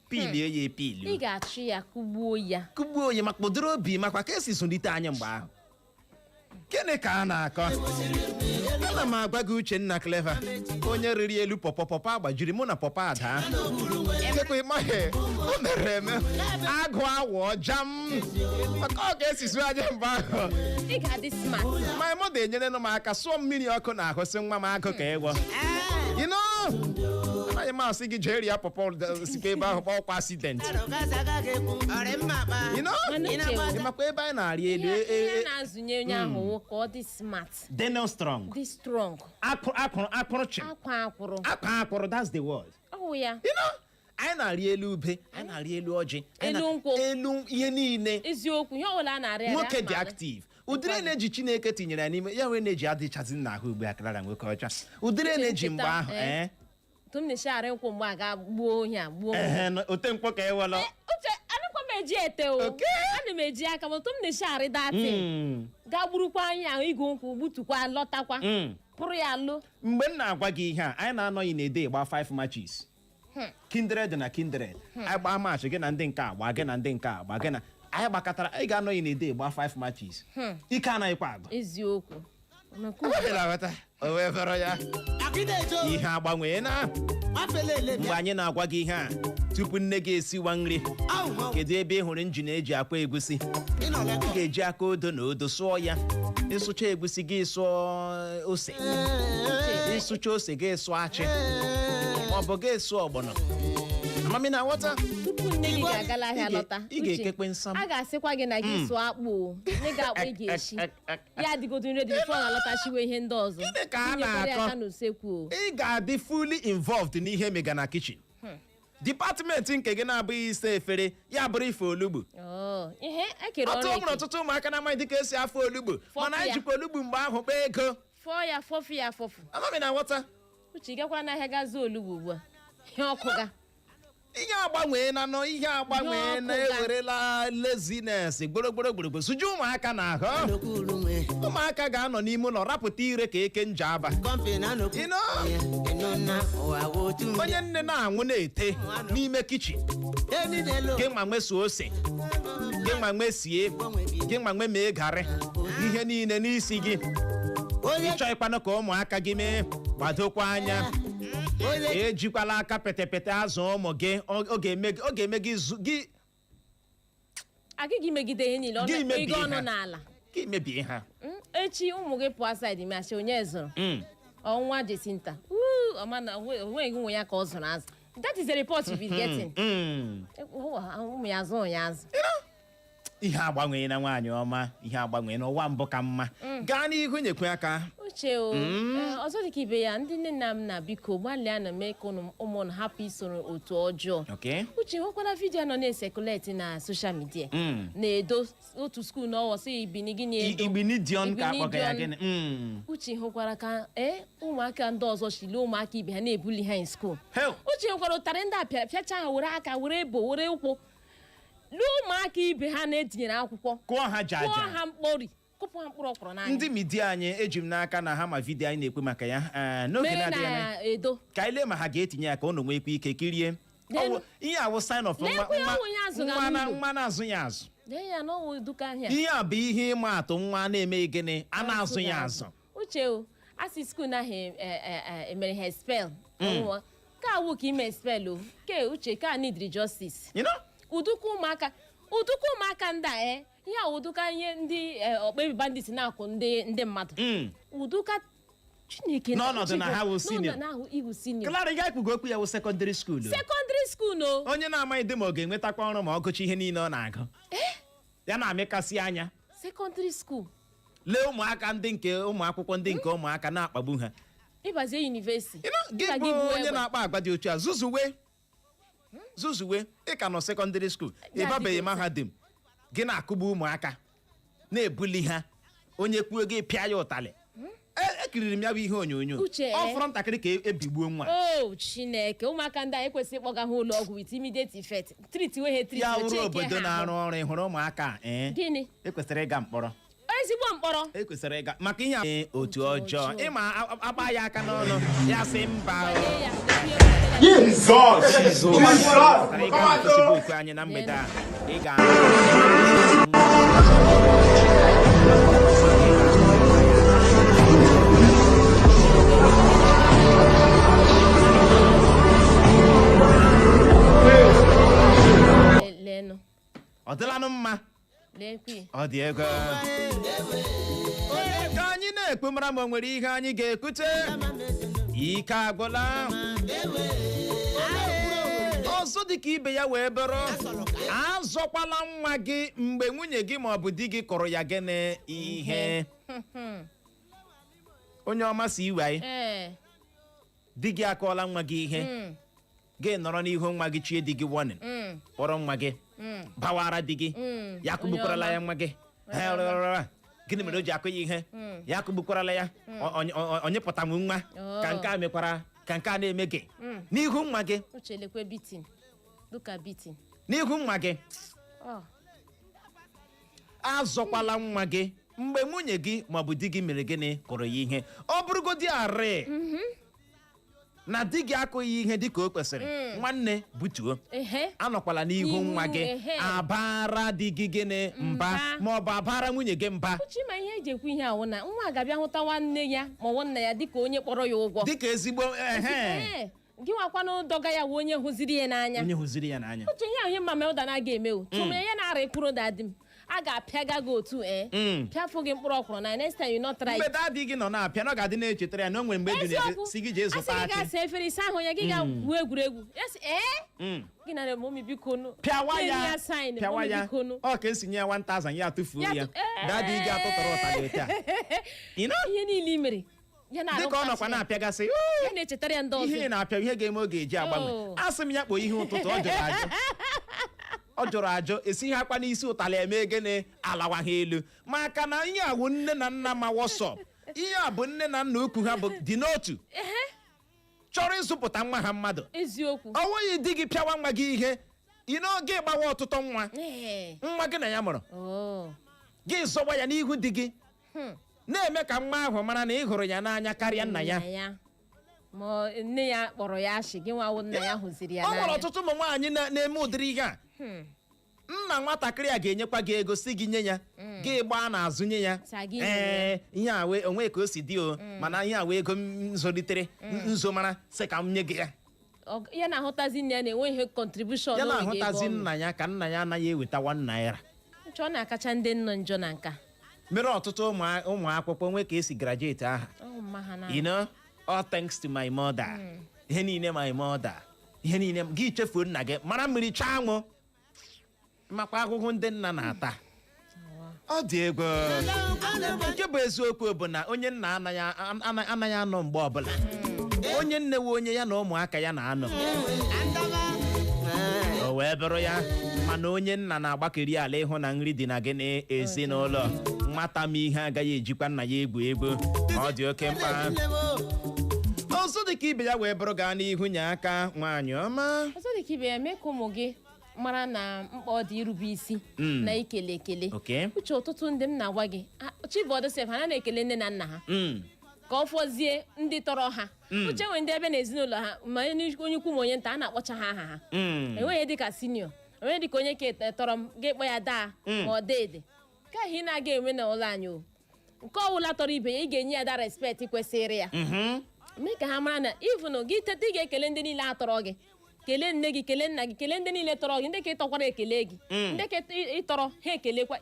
pilie ya epilie. Ị ga-achụ ya, kụgbuo ya. Kụgbuo onye ma kpụdoro obi makwa ka esi zụlite anyị mgbe ahụ. Gịnị ka a na-akọ? Ana m agwa gị, Uchenna Clever, onye riri elu pọpọ, pọpọ agbajiri, mụ na pọpọ ada kekwe ịmaghị o mere eme agụ awọ jam maka ọ ga-esisu anyị mgbe ahụ. Ị ga-adị smart. My mother enyere m aka sụọ mmiri ọkụ na ahụ, sị nwa m, agụ ka ịgwọ. You know, anaghị m asị gị jee rie pọpọ sikwa ebe ahụ kpọkwa accident. You know? Mana uche, Ị makwa ebe anyị na-arị elu? ihe a na-azụnye onye ahụ wụ ka ọ dị smart. Daniel Strong. Dị strong. Akụrụ akụrụ akụrụ chim. Akwa akwụrụ. Akwa akwụrụ, that's the word. Ọ wụ ya. You know, anyị na-arị elu ube, anyị na-arị elu ọjị, anyị Elu nkwụ. Elu ihe niile. Eziokwu, ihe ọbụla a na-arịa arịa. Nwoke dị ama active. Ụdịrị energy Chineke tinyere ya n'ime ya wee na-eji adịchazi n'ahụ ugbu a, Clara nwoke ọcha, ụdịrị energy mgbe ahụ. Ncheta, tụm na-esi arị nkwụ mgbe a ga gbuo ohi a gbuo. Ehe, ote mkpọ ka ewelọ. Uche, anụkwa m eji ete o. Ana m eji aka m tụm na-esi arị datị gaa gburukwa anyị ahụ igu nkwụ, gbutukwa, lọtakwa, pụrụ ya lụ. Mgbe m na-agwa gị ihe a, anyị na-anọghị na-ede gba 5 matches, kindred na kindred. Anyị gbaa match gị na ndị nke agba, gị na ndị nke agba, gị na anyị gbakọtara. Anyị ga-anọghị na-ede gba 5 matches, ike anaghịkwa agba. Eziokwu. Maka Agbabela aghọta o wee fọrọ ya. Ihe agbanwee na mgbe anyị na-agwa gị ihe a, tupu nne gị esiwa nri, kedu ebe ị hụrụ engine eji akwa egusi? Ị ga-eji aka odo na odo sụọ ya. Ịsụcha egusi gị, sụọ ose. Ịsụcha ose gị, sụọ achị maọbụ gị sụọ ọgbọnọ. Amami na nghọta. Tupu nne gị ga-agala ahịa lọta, Ị ga-ekekwe nsam. a ga-asịkwa gị na gị sụọ akpụ o. Nne gị akpụ ị ga-eshi ya adịgodo nre dị before ọ ga-alọta shiwe ihe ndị ọzọ. Gịnị ka a Tinyekwara ya na-akọ? aka n'usekwu o. Ị ga-adị fully involved n'ihe mega na kitchen. Department nke gị na-abụghị ise efere, ya bụrụ ife olugbu. Oh, ihe ekere Ọtụ ọrụ nwere eke. ọtụtụ ụmụaka na-amaghị dịka esi afọ olugbu. Fọpụ Mana anyị ya. jikwa olugbu mgbe ahụ kpaa ego. Fọọ ya, fọfụ ya, fọfụ. Amami na nghọta. Uche, ị gakwara n'ahịa gaa zụọ olugbu ugbu a, ihe ọkụ ga Ihe agbanwee na nọ, ihe agbanwee na. Ihe ọkụ ga. Ewerela laziness gborogboro gborogbo suju ụmụaka na ahụ. Ụmụaka ga-anọ n'ime ụlọ rapụta ire ka eke nje aba. You know? Onye nne na-anwụ na-ete n'ime kitchen, gị ma nweso ose, gị ma nwe sie, gị ma nwe mee garị, ihe niile n'isi gị. Ịchọ ịkwanụ ka ụmụaka gị mee, gbadokwa anya. Ejikwala aka petepete azụ ụmụ gị. Ọ ga-eme gị, ọ ga-eme gị gị Agịghị megide ihe niile. Gị ọnụ mebie ịga ọnụ ha. n'ala. Gị mebie ha. Echi ụmụ gị pụọ side masị onye zụrụ ọnwa Jesinta. Wuu, ọma na onweghị nwe ya ka ọ zụrụ azụ. That is the report you be getting. Ụmụ ya zụrụ ya azụ. Ihe agbanwee na, nwaanyị ọma, ihe agbanwee n'ụwa mbụ ka mma. Gaa n'ihu, nyekwe aka. Uche o, ọzọ dịka ibe ya, ndị nne na nna, biko gbalịa na mee ka ụmụ unu hapụ isoro otu ọjọọ. Uche, hụkwara video nọ na-ecirculate na social media na-edo otu school n'ọwọ sị Ibini gịnị Edo. Igbinidion ka akpọga ya. Igbinidion. Gịnị? Uche, hụkwara ka ee ụmụaka ndị ọzọ chili ụmụaka ibe ha na-ebuli ha in school. Hell. Uche, hụkwara ụtarị ndị a pịara pịacha ha, were aka, were ebo, were ụkwụ lụọ ụmụaka ibe ha na-etinyere akwụkwọ. Kụọ ha jaja. Kụọ ha mkpọri, kụpụ ha mkpụrụ ọkwụrụ n'anya. Ndị media anyị, eji m n'aka na ha ma video anyị na-ekwe maka ya n'oge mere na-adịghị anya. na Edo. Ka anyị lee ma ha ga-etinye ya ka ụnụ nwekwa ike kirie. Ihe awụ sign of nwa Lekwe nwa ọwụ ya azụ na nwa na n'ụlọ. nwa na-azụ ya azụ. Lee ya n'ọnwụ duka ahịa. Ihe a bụ ihe ịma atụ nwa na-emeghị gịnị, a na-azụ ya azụ. Uche o, asị school na ahụ emere ha expel. Ọnwụwa ka awụ ka ime expel o ke. Uche, ka need justice. You know? Ụdụka ụmụaka, ụdụka ụmụaka ndị a, ihe a ụdụka ihe ndị ọkpa bandit na-akwụ ndị mmadụ. Ụdụka Chineke. N'ọnọdụ na ha wụ senior. N'ọnọdụ na ahụ iwu senior. Clara ga-ekwugo okwu ya wụ secondary school o. Secondary school o. Onye na-amaghị dị ma ọ ga-enwetakwa ọrụ ma ọ gụcha ihe niile ọ na-agụ ya na-amịkasị anya. Secondary school. Lee ụmụaka ndị nke ụmụ akwụkwọ, ndị nke ụmụaka na-akpagbu ha. Ịbazie university. You know, gị Ịba bụ gị buo onye egbe. na-akpa agwa dị otu a, zuzuwe zuzuwe, ị ka nọ secondary school, Ya ịbabeghị adịghị otu a. mahadum, gị na-akụgbu ụmụaka, na-ebuli ha, onye kwuo gị pịa ya ụtalị. Ekiriri m ya bụ ihe onyonyo. Uche, Ọ eh. fọrọ ntakịrị ka ebigbuo nwa. O Chineke, ụmụaka ndị a ekwesịghị ịkpọga ha ụlọ ọgwụ with immediate effect. Treat we ha, treat Ya we wụrụ check obodo ha na-arụ ahụ. ọrụ, ị hụrụ ụmụaka a, ee, Gịnị? Ekwesịrị ịga mkpọrọ. Ezigbo mkpọrọ. Ekwesịrị ịga maka ihe a. Ee, otu Otu ọjọọ. ọjọọ. Ịma agba ya aka n'ọnụ, ya sị mba o. Gbanye ya, lekwuo ya. Jesus! Jesus! Pụtara ịga na Facebook anyị na mgbede a, ị ga Leenụ. Ọ dịlanụ mma. Leekwa ya. Ọ dị ego ka anyị na-ekpu mara ma o nwere ihe anyị ga-ekwute. Ike agwụla. Ọzọ dị ka ibe ya wee bụrụ, azọkwala nwa gị mgbe nwunye gị ma ọ bụ di gị kụrụ ya gịnị? Ihe. Onye ọma si iwe anyị. Di gị akọọla nwa gị ihe, gị nọrọ n'ihu nwa gị chie di gị warning, kpọrọ nwa gị bawara di gị, ya akụgbukwarala Onye ya nwa gị. Ha rịọrọ, gịnị mere o ji akụ ya ihe? Ya akụgbukwarala ya. Onye pụtanwu nwa ka nke a mekwara, ka nke a na-eme gị n'ihu nwa gị. Uche, lekwe beating, look at beating. N'ihu nwa gị. Oh. Azọkwala nwa gị mgbe nwunye gị maọbụ di gị mere gịnị? Kụrụ ya ihe. Ọ bụrụgodị arị na di gị akụghị ihe dị ka o kwesịrị, nwanne, butuo. Anọkwala n'ihu N'ihu, nwa gị abara di gị gịnị? Mba. Mba. Maọbụ abara nwunye gị mba. Uche, ma ihe eji ekwu ihe awụ na nwa ga-abịa hụta nwanne ya ma ọ bụ nna ya dịka onye kpọrọ ya ụgwọ. Dịka ezigbo ehe. Ee, gị nwakwanụ dọga ya wụ onye hụziri ya n'anya. Onye hụziri ya n'anya. Uche, ihe ahụ ihe mama ụda na-aga eme o tụmere ya na-ara ekwuru daddy m a ga-apịaga gị otu ee pịafụ gị mkpụrụ ọkwụrụ na next time you not try. Mgbe daddy gị nọ na-apịa na ọ ga-adị na-echetara ya na o nwere mgbe ejiri Eziokwu. si gị jee zụta Asị gị akị. gaa saa efere ịsa ahụ ya, gị ga gwuo egwuregwu ya sị ee gị na mommy, biko nụ. Pịawa Na-enye ya. ya sign, Pịawa "Mommy, ya. biko nụ." Ọ ka esi nye ya 1000, ya atụfuo Ya ya. Daddy gị atụtụrụ ụtalị otu a. You know? Ihe niile i mere ya Dịka ọ nọkwa na-arụkasị ya. na-apịagasị Ya na-echetara ya ndị ihe ị ọzọ. na-apịa, ihe ga-eme oge eji agbanwe. Oh. Asị m ya kpọọ ihe ụtụtụ, ọ jụrụ ajụ, ọ jụrụ ajụ. Esi ha akwa n'isi ụtalị eme gịnị? Alawa ha elu, maka na ihe a wụ nne na nna ma wọsọp. Ihe a bụ nne na nna ukwu ha bụ dị n'otu chọrọ ịzụpụta nwa ha mmadụ. Ọ nweghị di gị pịawa nwa gị ihe ị gị gbawa ọtụtụ nwa nwa gị na ya mụrụ, gị zọwa ya n'ihu di gị, na-eme ka nwa ahụ mara na ị hụrụ ya n'anya karịa nna ya. Ya ma nne ya kpọrọ ya ashị, gị nwawo nna ya hụziri ya Ọ nwere n'anya. ọtụtụ ụmụ nwaanyị na-eme ụdịrị ihe a. Nna nwatakịrị a ga-enyekwa gị ego si gị nye ya, gị gbaa n'azụ nye ya. Sa gị nye. Ee, ihe a wee onwe ka o si dị o, mana ihe a wee ego m zụlitere nzo mara sị ka m nye gị ya. Ya na-ahụtazi nne ya na-enwe ihe contribution Ya o nwere ebe na-ahụtazi ọ nọ. nna ya ka nna ya anaghị eweta 1 naira. Uche, ọ na-akacha ndị nnọ njọ na nka. Mere ọtụtụ ụmụ akwụkwọ nwee ka esi graduate aha. Ọ mma ha na All thanks to my mother, ihe niile my mother, ihe niile. Gị chefuo nna gị, mara mmiri chaa anwụ, makwa ahụhụ ndị nna na-ata, ọ dị egwu. Nke bụ eziokwu bụ na onye nna anaghị anọ mgbe ọbụla. Onye nne we onye ya na ụmụaka ya na-anọ, o wee bụrụ ya. Mana onye nna na-agbakeri ala ịhụ na nri dị na gịnị? Ezinụlọ. Nwata ma ihe agaghị ejikwa nna ya egwu egwu, ọ dị oke mkpa. Ọzọ dị ka ibe ya wee bụrụ, gaa n'ihu nye aka, nwaanyị ọma. Ọzọ dị ka ibe ya, mee ka ụmụ gị mara na mkpa ọ dị irube isi na ikele ekele. Uche, ọtụtụ ndị m na-agwa gị, chibọdụ sef ha na-ekele nne na nna ha ka ọ fọzie ndị tọrọ ha. Uche, nwere ndị ebe na ezinụlọ ha, ma onye ukwu ma onye nta, a na-akpọcha ha aha ha. Enweghị dịka senior, enweghị dịka onye ka tọrọ m ga-ekpọ ya daa ma ọ deede ka ihe na-aga enwe n'ụlọ anyị o. Nke ọbụla tọrọ ibe ya, ị ga-enye ya da respect kwesịrị ya. Mee ka ha mara na even gị teta, ị ga-ekele ndị niile a tọrọ gị, kelee nne gị, kelee nna gị, kelee ndị niile tọrọ gị, ndị ka ịtọkwara ekele gị, ndị ka ịtọrọ ha ekelekwa.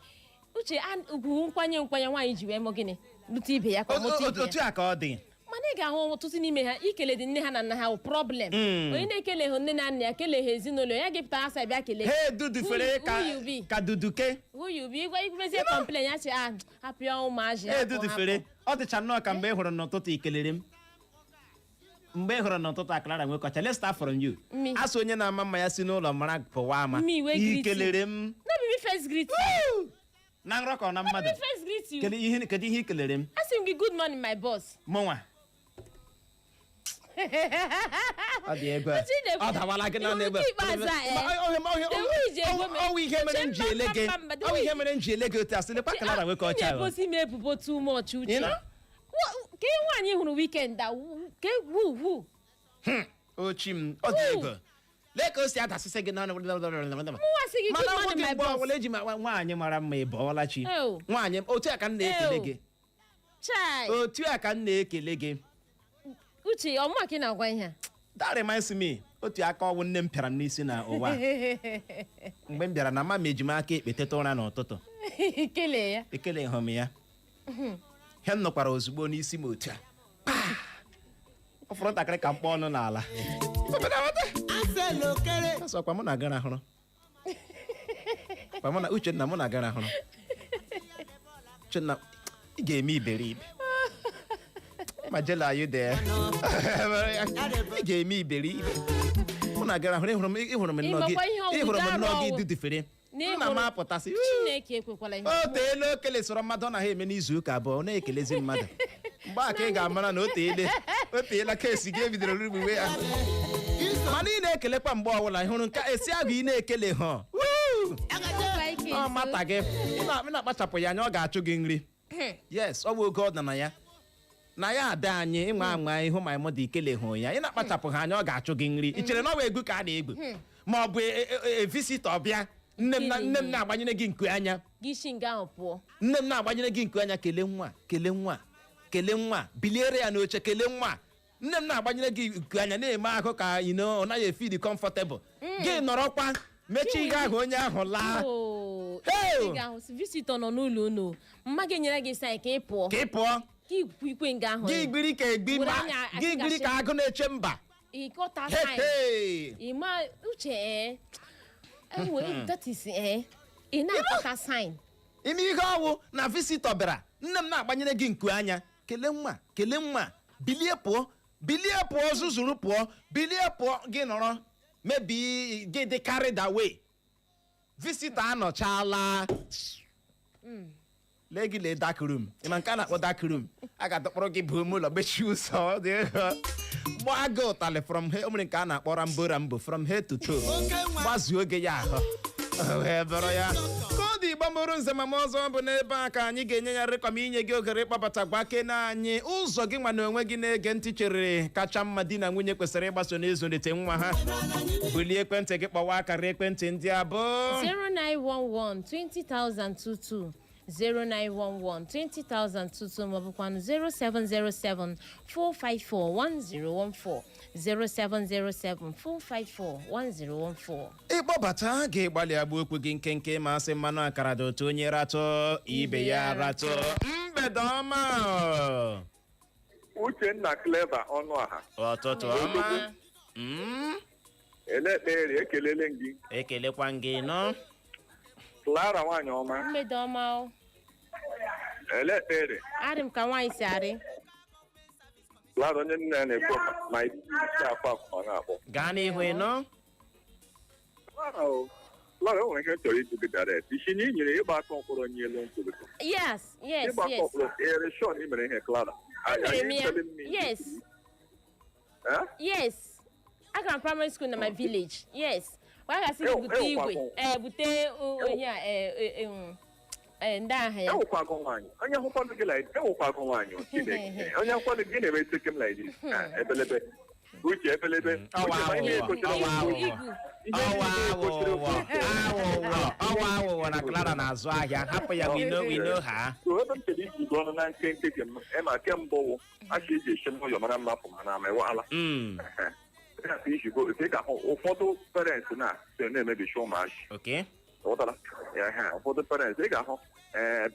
Uche, ugwu nkwanye nwaanyị ji wee mụ gịnị? Lute ibe ya ka ọ mụta ibe ya. Otu a ka ọ dị. Mana ị ga-ahụ ọtụtụ n'ime ha, ikele dị nne ha na nna ha wụ problem. Onye na-ekeleghị nne na nna ya, keleghị ezinụlọ ya, ga-epụta asa bịa kelee. Ha edudufere ka Who you be? Ka duduke. Who you be? Igwe igwezie complain ya sị, ah, hapụ ya, ụmụazị, Ha hapụ, edudufere. hapụ. Ọ dịcha nnọọ ka mgbe ị hụrụ n'ụtụtụ ikelere m, mgbe ị hụrụ n'ụtụtụ a, Clara nwekọcha, let's start from you. Me. Asị onye na-ama mma ya si n'ụlọ mara pụwa ama. Me wey greet you. Ikelere m. No be me first greet. Na nrọ ka ọ na mmadụ? Let me first greet you. Kedu ihe ị kelere m? Asị m gị, "Good morning, my boss." Mụnwa, ọ dị ego a. Uche na-ekwu- Ọ dawala gị n'ọnụ egbe. Nke ikpeazụ a, eh? Ọwụ ihe mere m ji ele gị, Mba, mba, mba, ọwụ ihe mere m ji ele gị otu a sị lekwa Clara nwoke ọcha ahụ. Na-ebosi m ebubo too much, Uche. You know? Ka ihe nwaanyị hụrụ weekend a, ke wu wu. Ochi m, ọ dị ego, lee ka o si adasịsị gị n'ọnụ. Mụnwa sị gị, Mana "Good ọ morning, gị my mgbe boss." ọbụla eji ma nwaanyị mara mma, ị bọọla chi. Ew. Nwaanyị, otu a ka m na-ekele Ew. gị. Chai. Otu a ka m na-ekele gị. Uche, ọmụma ka ị na-agwa ihe a? That reminds me, otu aka ọwụ nne m pịara m n'isi na ụwa a. Mgbe m bịara na mama eji m aka ekpe teta ụra n'ụtụtụ. Kelee ya. Ekele hụ m ya, ihe m nọkwara ozugbo n'isi m otu a. Paa! Ọ fọrọ ntakịrị ka m kpọọ ọnụ n'ala. Aselokere. Ọsọ kwa mụ na gara hụrụ kwa mụ na Uchenna, mụ na gara hụrụ Uchenna, ị ga-eme iberibe. Majela, are you there? Ị ga-eme iberibe. Mụ na gara hụrụ, ịhụrụ m nnọọ gị. Ịmakwa ihe ọwụ Ịhụrụ m nnọọ gị ọwụ. dudufere Na nna m apụtasị. Chineke ekwekwala ihe. O teela o kelesọrọ mmadụ, ọ naghị eme n'izu ụka 2 ọ na-ekelezi mmadụ. Mgbe a ka ị ga-amara na o teele, o teela kesi gị ebidoro rugbuwe ya. Mana ị na-ekelekwa mgbe ọbụla ị hụrụ nke esi ahụ ị na-ekele ha. Woo! Ọ mata gị. Ị na-akpachapụ ya anya, ọ ga-achụ gị nri. Yes, ọ bụ oge ọ nọ na ya na ya ada anyị ịnwa anwa ịhụ ma mmadụ ikele hụ ya, ị na-akpachapụ ha anya, ọ ga-achụ gị nri. Ị chere na ọ bụ egwu ka a na-egwu ma ọ bụ visitor bịa, nne m na-agbanyere gị nku anya. Gị si nga ahụ pụọ. Nne m na-agbanyere gị nku anya, kelee nwa, kelee nwa, kelee nwa, biliere ya n'oche, kelee nwa. Nne m na-agbanyere gị nku anya na-eme ahụ ka ọ naghị efeel comfortable, gị nọrọkwa mechie ihe ahụ, onye ahụ laa. Oo, Hey! ị ga-ahụ sị visitor nọ n'ụlọ unu, mma gị nyere gị sign ka ị pụọ. Ka ị pụọ. Ka ikwu ikwe nga ahụ. Gị gbiri ka egbi Were ma anya gị gbiri ka agụ na-eche mba. Ịkọta Hey, sign. hey. Ịma uche, ee, ewe, that is, ee, ị na-akọta sign. Ime ihe ọwụ na visitor bịara, nne m na-agbanyere gị nku anya, kelee nwa, kelee nwa, bilie pụọ, bilie pụọ, zuzuru pụọ, bilie pụọ, gị nọrọ mebi gị dị carried away. Visitor anọchala, lee gị, lee dark room. Ịma nke a na-akpọ dark room, a ga-adọkpọrọ gị bụ ime ụlọ, mechie ụzọ, dị gbaa gị ụtalị from he. O nwere nke a na-akpọ rambo rambo, from head to toe. Oke nwa. Gbazuo gị ya ahụ. O wee bụrụ ya ka ọ dị. Igbo mụrụ nze mama ọzọ, bụ n'ebe a ka anyị ga-enye ya rịkọm inye gị ohere ịkpọbata gwa kene anyị ụzọ gị nwa na onwe gị na-ege ntị chere kacha mma di na nwunye kwesịrị ịgbaso n'ịzụlite nwa ha. Bulie ekwentị gị kpọwa akara ekwentị ndị abụọ: 0911 20022, 0911 20022, maọbụkwanụ 0707 454 1014, 0707 454 1014. Ịkpọbata ga-ịgbalị agba okwu gị nkenke, ma asị mmanụ akara dị otu onye ratụ ibe ya ratụ. Mgbede ọma. Uchenna Clever Ọnụaha. Ọtụtụ ọma. Elekpere, ekelele m gị. Ekelekwa m gị nọ. Clara nwaanyị ọma. Mgbede ọma o. Elekpere. Arị m ka nwaanyị si arị. Clara, onye nna ya na-ekwu ma isi akwa akwa ọ na-akpọ. Gaa n'ihu, ịnụ. Clara o, Clara, o nwere ihe m chọrọ ịjụ gị direct. Isi na ị nyere ịgba aka mkpụrụ nye elu ntụrụ. Yes. Ịgba aka mkpụrụ ere shon ị mere ihe, Clara. Emere m Are you ya. telling me? Yes. Eh? Yes, agara m primary school na my village. Yes, gwa gasị gị bute Ewukwa igwe m. ee, bute onye a, ee, ndị aha ya. Ewukwa agụ nwaanyị. Onye hụkwanụ gị like ewukwa agụ nwaanyị o, Chineke. Onye hụkwanụ gị na-eme teke m like this. Ah, ebelebe. Uche, ebelebe. Ọwa Uche, ma ihe aghụghọ, gosiri ọwa okwu- aghụghọ. Igu. Ihe Ọwa niile gosiri aghụghọ, okwu- aghụghọ, ọwa aghụghọ na Clara na-azụ ahịa, hapụ ya. We know, we know ha. So ebe m chere iji gụọ ọnụ na nkenke gị m ma kemgbe wụ aka eji esi n'ụlọ mara mma pụ mana ama ala iji go ị ga-ahụ ụfọdụ parents na so na-emebichi ụmụazị. Ghọtara ya ha, ụfọdụ parents ị ga-ahụ, ee,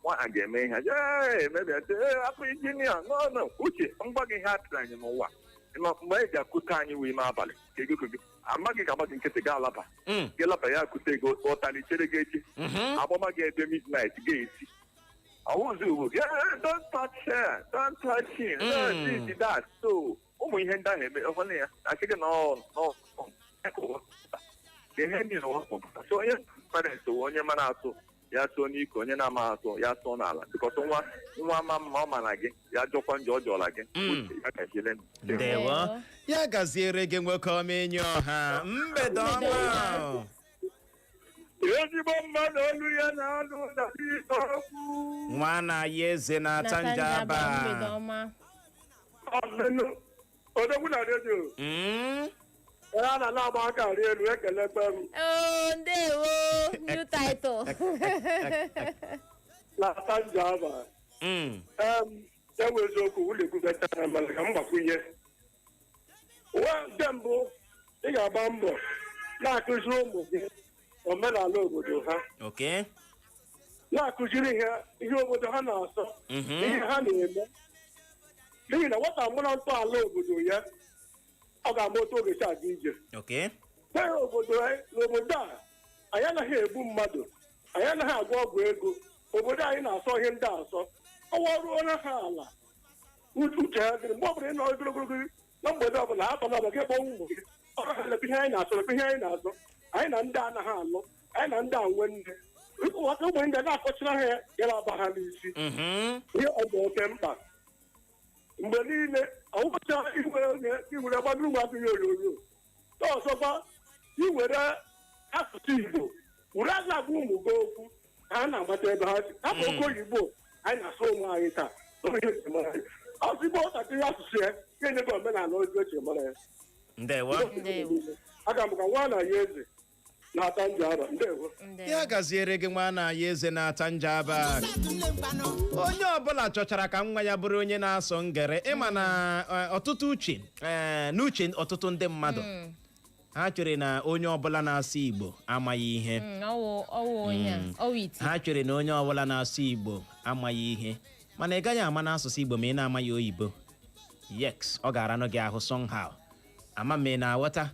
nwa a ga-eme ihe ee emebi ee apụ injinia. No, no, uche, ngwa gị, ihe a tụrụ anyị n'ụwa. Ma mgbe e ji akụta anyị wee ime abalị ka ego gị amaghị ga agba gị nkịtị ga alaba gị laba ya akụta ego ụtalị chere gị echi agbama gị ebe midnight ga-esi ọwụzi ugbu, "Yeah, don't touch her, don't touch him, no, this, that." So ụmụ ihe ndị ahụ eme ọhụrụ ya asị gị na ọ nọ ihe ndị na ụwa kọmputa. So onye parents wụ onye mara atụ. Ya sụọ n'ike, onye na-ama asụ ya sụọ n'ala, because nwa nwa ama mma ọ mara gị, ya jọkwa njọ ọ jọla gị. Uche ya gaziele. Ndewo, ya gaziere gị, nwoke ọma, enyi ọha, mgbede ọma. Ezigbo mmadụ, olu ya na-anụ ụda okwu. Nwa na ya eze na-ata njaba. Mgbede ọma. Odogwu na redio. Onye a na-ana agba aka arị elu, ekelekpe m. Oh, ndewo, new title. Na-ata njaba. Ewu, eziokwu ụlọ ekwubetara, mana ka m gbakwunye. Nwa nke mbụ, ị ga-agba mbọ na-akụziri ụmụ gị omenala obodo ha, na-akụziri ha ihe obodo ha na-asọ, ihe ha na-eme, n'ihi na nwata mụrụ ntọala obodo ya, ọ ga-ama otu oge si aga ije. Ee, obodo n'obodo a, anyị anaghị egbu mmadụ, anyị anaghị agwọ ọgwụ ego, obodo anyị na-asọ ihe ndị asọ. Ọwa ruola ha ala, uche ha dịrị mgbe ọbụla ị nọ ogologo na mgbede ọbụla ha tọrọ gị, kpọọ ụmụ gị ọrụ ha, lekwa ihe anyị na-asọ, lekwa ihe anyị na-asọ, anyị na ndị anaghị alụ, anyị na ndị a nwe nne, ụmụ ndị a na-akọchara ha ya, ya na-aba ha n'isi. Ihe ọ bụ oke mkpa mgbe niile ọwụcha iwere gbadoro ụmụaka ihe onyonyo. Ọzọkwa, iwere asụsụ Igbo were aza agwa ụmụ gị okwu ka ha na-amata ebe ha si hapụ oke oyibo anyị na-asụ ụmụ anyị taa. Ọ bụ ihe eji mara anyị. Ozigbo ntakịrị asụsụ ya ga-enye gị omenala ozi eji mara ya. Ndewo. Ndewo. Aga m ka nwa na ya eze na-ata njaba. Ndewo. Ndewo. Ya gaziere gị, nwa na ya eze na-ata njaba. Onye ọbụla chọchara ka nwa ya bụrụ onye na-asọ ngere, ịma na ọtụtụ uche, n'uche ọtụtụ ndị mmadụ, ha chere na onye ọbụla na-asụ Igbo amaghị ihe. Ọwụ ọwụ onye a ọwụ iti. Ha chere na onye ọbụla na-asụ Igbo amaghị ihe, mana ị gaghị ama n'asụsụ Igbo ma ị na-amaghị oyibo. Yes, ọ ga-aranụ gị ahụ somehow. Ama m ị na-aghọta.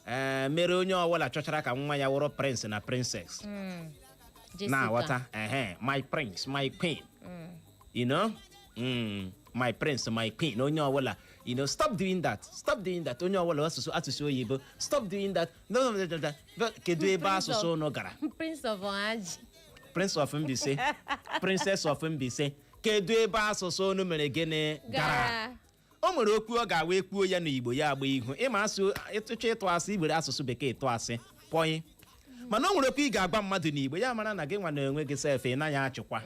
Ee, mere onye ọbụla chọchara ka nwa ya wụrụ prince na princess. Jessica. Na-aghọta, ehe, my prince, my queen, my prince, my queen, onye ọbụla, stop doing that, stop doing that. Onye ọbụla asụsụ asụsụ oyibo, stop doing that. No, no, no, no, no. Kedu ebe Prince asụsụ unu gara? Prince of Ohaji. Prince of Mbaise, Princess of Mbaise, kedu ebe asụsụ unu mere gịnị gara? Gara. O nwere okwu ọ ga-awa ekwuo ya n'Igbo, ya agba ihu. Ịma asụ ịtụcha ịtụ asị, iwere asụsụ bekee tụ asị pọyị, mana o nwere okwu ị ga-agwa mmadụ n'Igbo, ya mara na gị nwa na onwe gị sef, ị naghị achịkwa,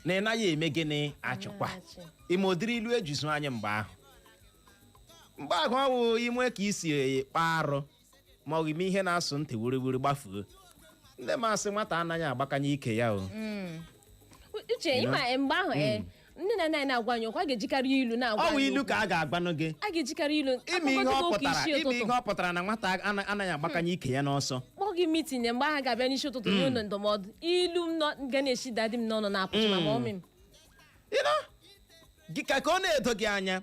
na ị naghị eme gịnị, achịkwa. Achị. Ime ụdịrị ilu ejizu anyị mgbe ahụ, mgbe ahụ ọ wụ ime ka isi kpaa arụ ma ọ bụ ime ihe na-asụ ntị wuriwuri gbafuo. Ndị masị nwata anaghị agbakanye ike ya o. Uche, ịma mgbe ahụ, nne na nna anyị na-agwa anyị okwu, a ga-ejikarị ilu na-agwa Ọ wụ anyị ilu okwu. ka a ga-agbanụ gị. A ga-ejikarị ilu Ime ihe ọ akpọkọta gị ụka pụtara isi ime ihe ụtụtụ, ọ pụtara na nwata anaghị agbakanye ike ya n'ọsọ. Kpọọ gị meeting mgbe ahụ ga-abịa n'isi ụtụtụ nye unu ndụmọdụ. Ilu m ga na-esi daddy m n'ọnụ na-apụchi ma mummy m. You know? Gị ka ọ na-edo gị anya,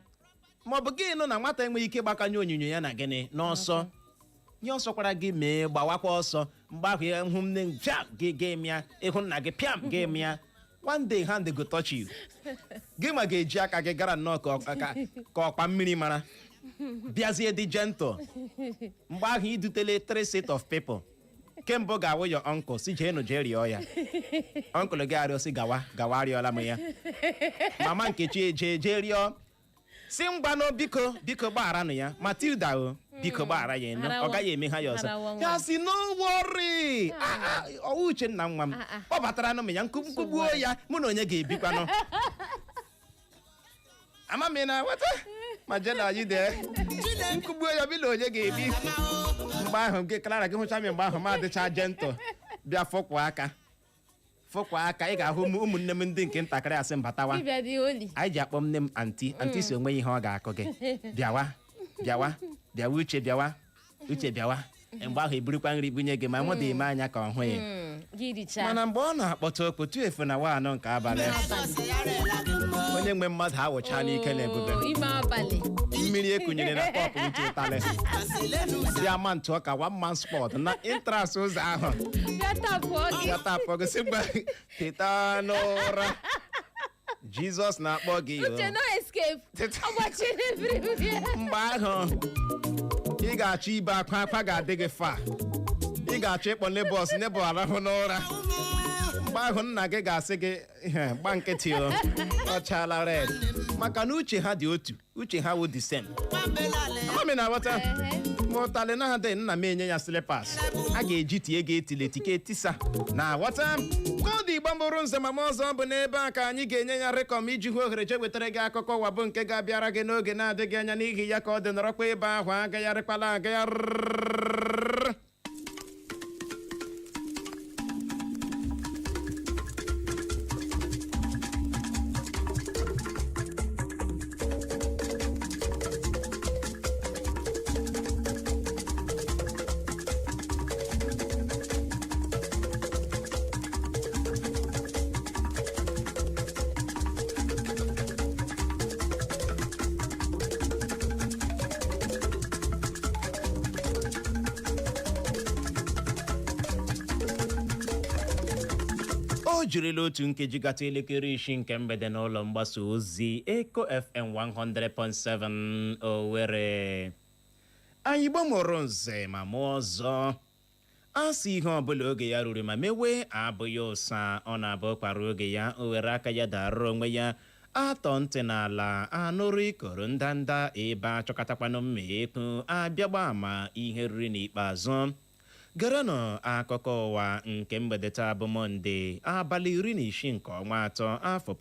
ma ọ bụ gị nụ na nwata enweghị ike ịgbakanye onyinyo ya na gịnị n'ọsọ. Ihe ọsọ kwara gị mee, gbawakwa ọsọ. Mgbe ahụ ya hụ nne m, pịam gị ga-eme ya, ịhụ nna gị, pịam ga-eme ya. One day hand go touch you. Gị ma ga-eji aka gị gara nnọọ ka ọkpa mmiri mara bịazie dị gentle. Mgbe ahụ idutele three set of people. Kembụ ga-awụ your uncle, si jeenụ jee rịọ ya. Uncle gị arịọ, si gawa gawa, arịọla m ya. Mama Nkechi eje jee rịọ, si ngwanụ, biko biko, gbagharanụ ya. Matilda o, biko gbaghara ya enu, ọ gaghị eme ha ya ọzọ. Harawa nwa. Ya si no worry. Ah, ah, ọwụ Uchenna nwa m. Ah, ah. Kpọbatara m ya nkwugbuo ya, mụ na onye ga-ebikwanụ. Ama m ị na-aghọta ma jela anyị dee nkwugbuo ya bi na onye ga-ebi. Mgbe ahụ gị Clara, gị hụcha m mgbe ahụ, ma adịcha gentle, bịa fọkwa aka, fọkwa aka. Ị ga-ahụ ụmụnne m ndị nke ntakịrị asị mbatawa. Dibịa dị oli. Anyị ji akpọ nne m aunty. Aunty si onwe ihe ọ ga-akụ gị, bịawa bịawa bịawa, Uche bịawa, Uche bịawa. Mgbe ahụ eburukwa nri bunye gị, ma mụ dị eme anya ka ọ hụ ya. Gị richaa. Mana mgbe ọ na-akpọta okwu tuefu na 1 nke abalị, onye nwe mmadụ awụcha n'ike na ebube. Oo, ime abalị. Mmiri ekunyere na kọpụ uche ụtalị bịa ma ntụ ọka one man spot na entrance ụzọ ahụ. Bịa tapụọ gị. Ya tapụ gị, sị mgbe teta n'ụra, Jizọs na-akpọ gị o. Uche, no escape. Teta. Ọ gbachiri everywhere. Mgbe ahụ ị ga-achọ ibe akwa, akwa ga-adị gị fa. Ị ga-achọ ịkpọ neighbours, neighbour arahụ n'ụra. Mgbe ahụ nna gị ga-asị gị, "Ihe, gba nkịtị o, ọ chaala red," maka na uche ha dị otu, uche ha wụ the same. Amami na-aghọta. Ma ụtalị na-adịghị, nna m enye ya slippers a ga-eji tie gị etile tike etisa na ghọta koodu. Igbo mbụrụ nze ma ọzọ bụ n'ebe a ka anyị ga-enye ya rekọm iji hụ ohere je wetara gị akụkọ ụwa bụ nke ga-abịara gị n'oge na-adịghị anya. N'ihi ya, ka ọ dị nọrọkwa ebe ahụ, agagharịkwala agagharị. O jirila otu nkeji gata elekere 6 nke mgbede n'ụlọ mgbasa ozi Eko FM 100.7 Owerri. Anyị gbamụrụ nze ma mụọ ọzọ. A sị ihe ọbụla oge ya ruru ma mewe abụghị ụsa, ọ na-abụ kpara oge ya, o were aka ya dara onwe ya. Atọ ntị n'ala anụrụ ikoro ndanda ebe achọkọtakwanụ mma ekwu abịagba ama ihe riri. N'ikpeazụ, gerenụ akụkọ ụwa nke mgbede taa bụ Mọnde, abalị 16 nke ọnwa atọ, afọ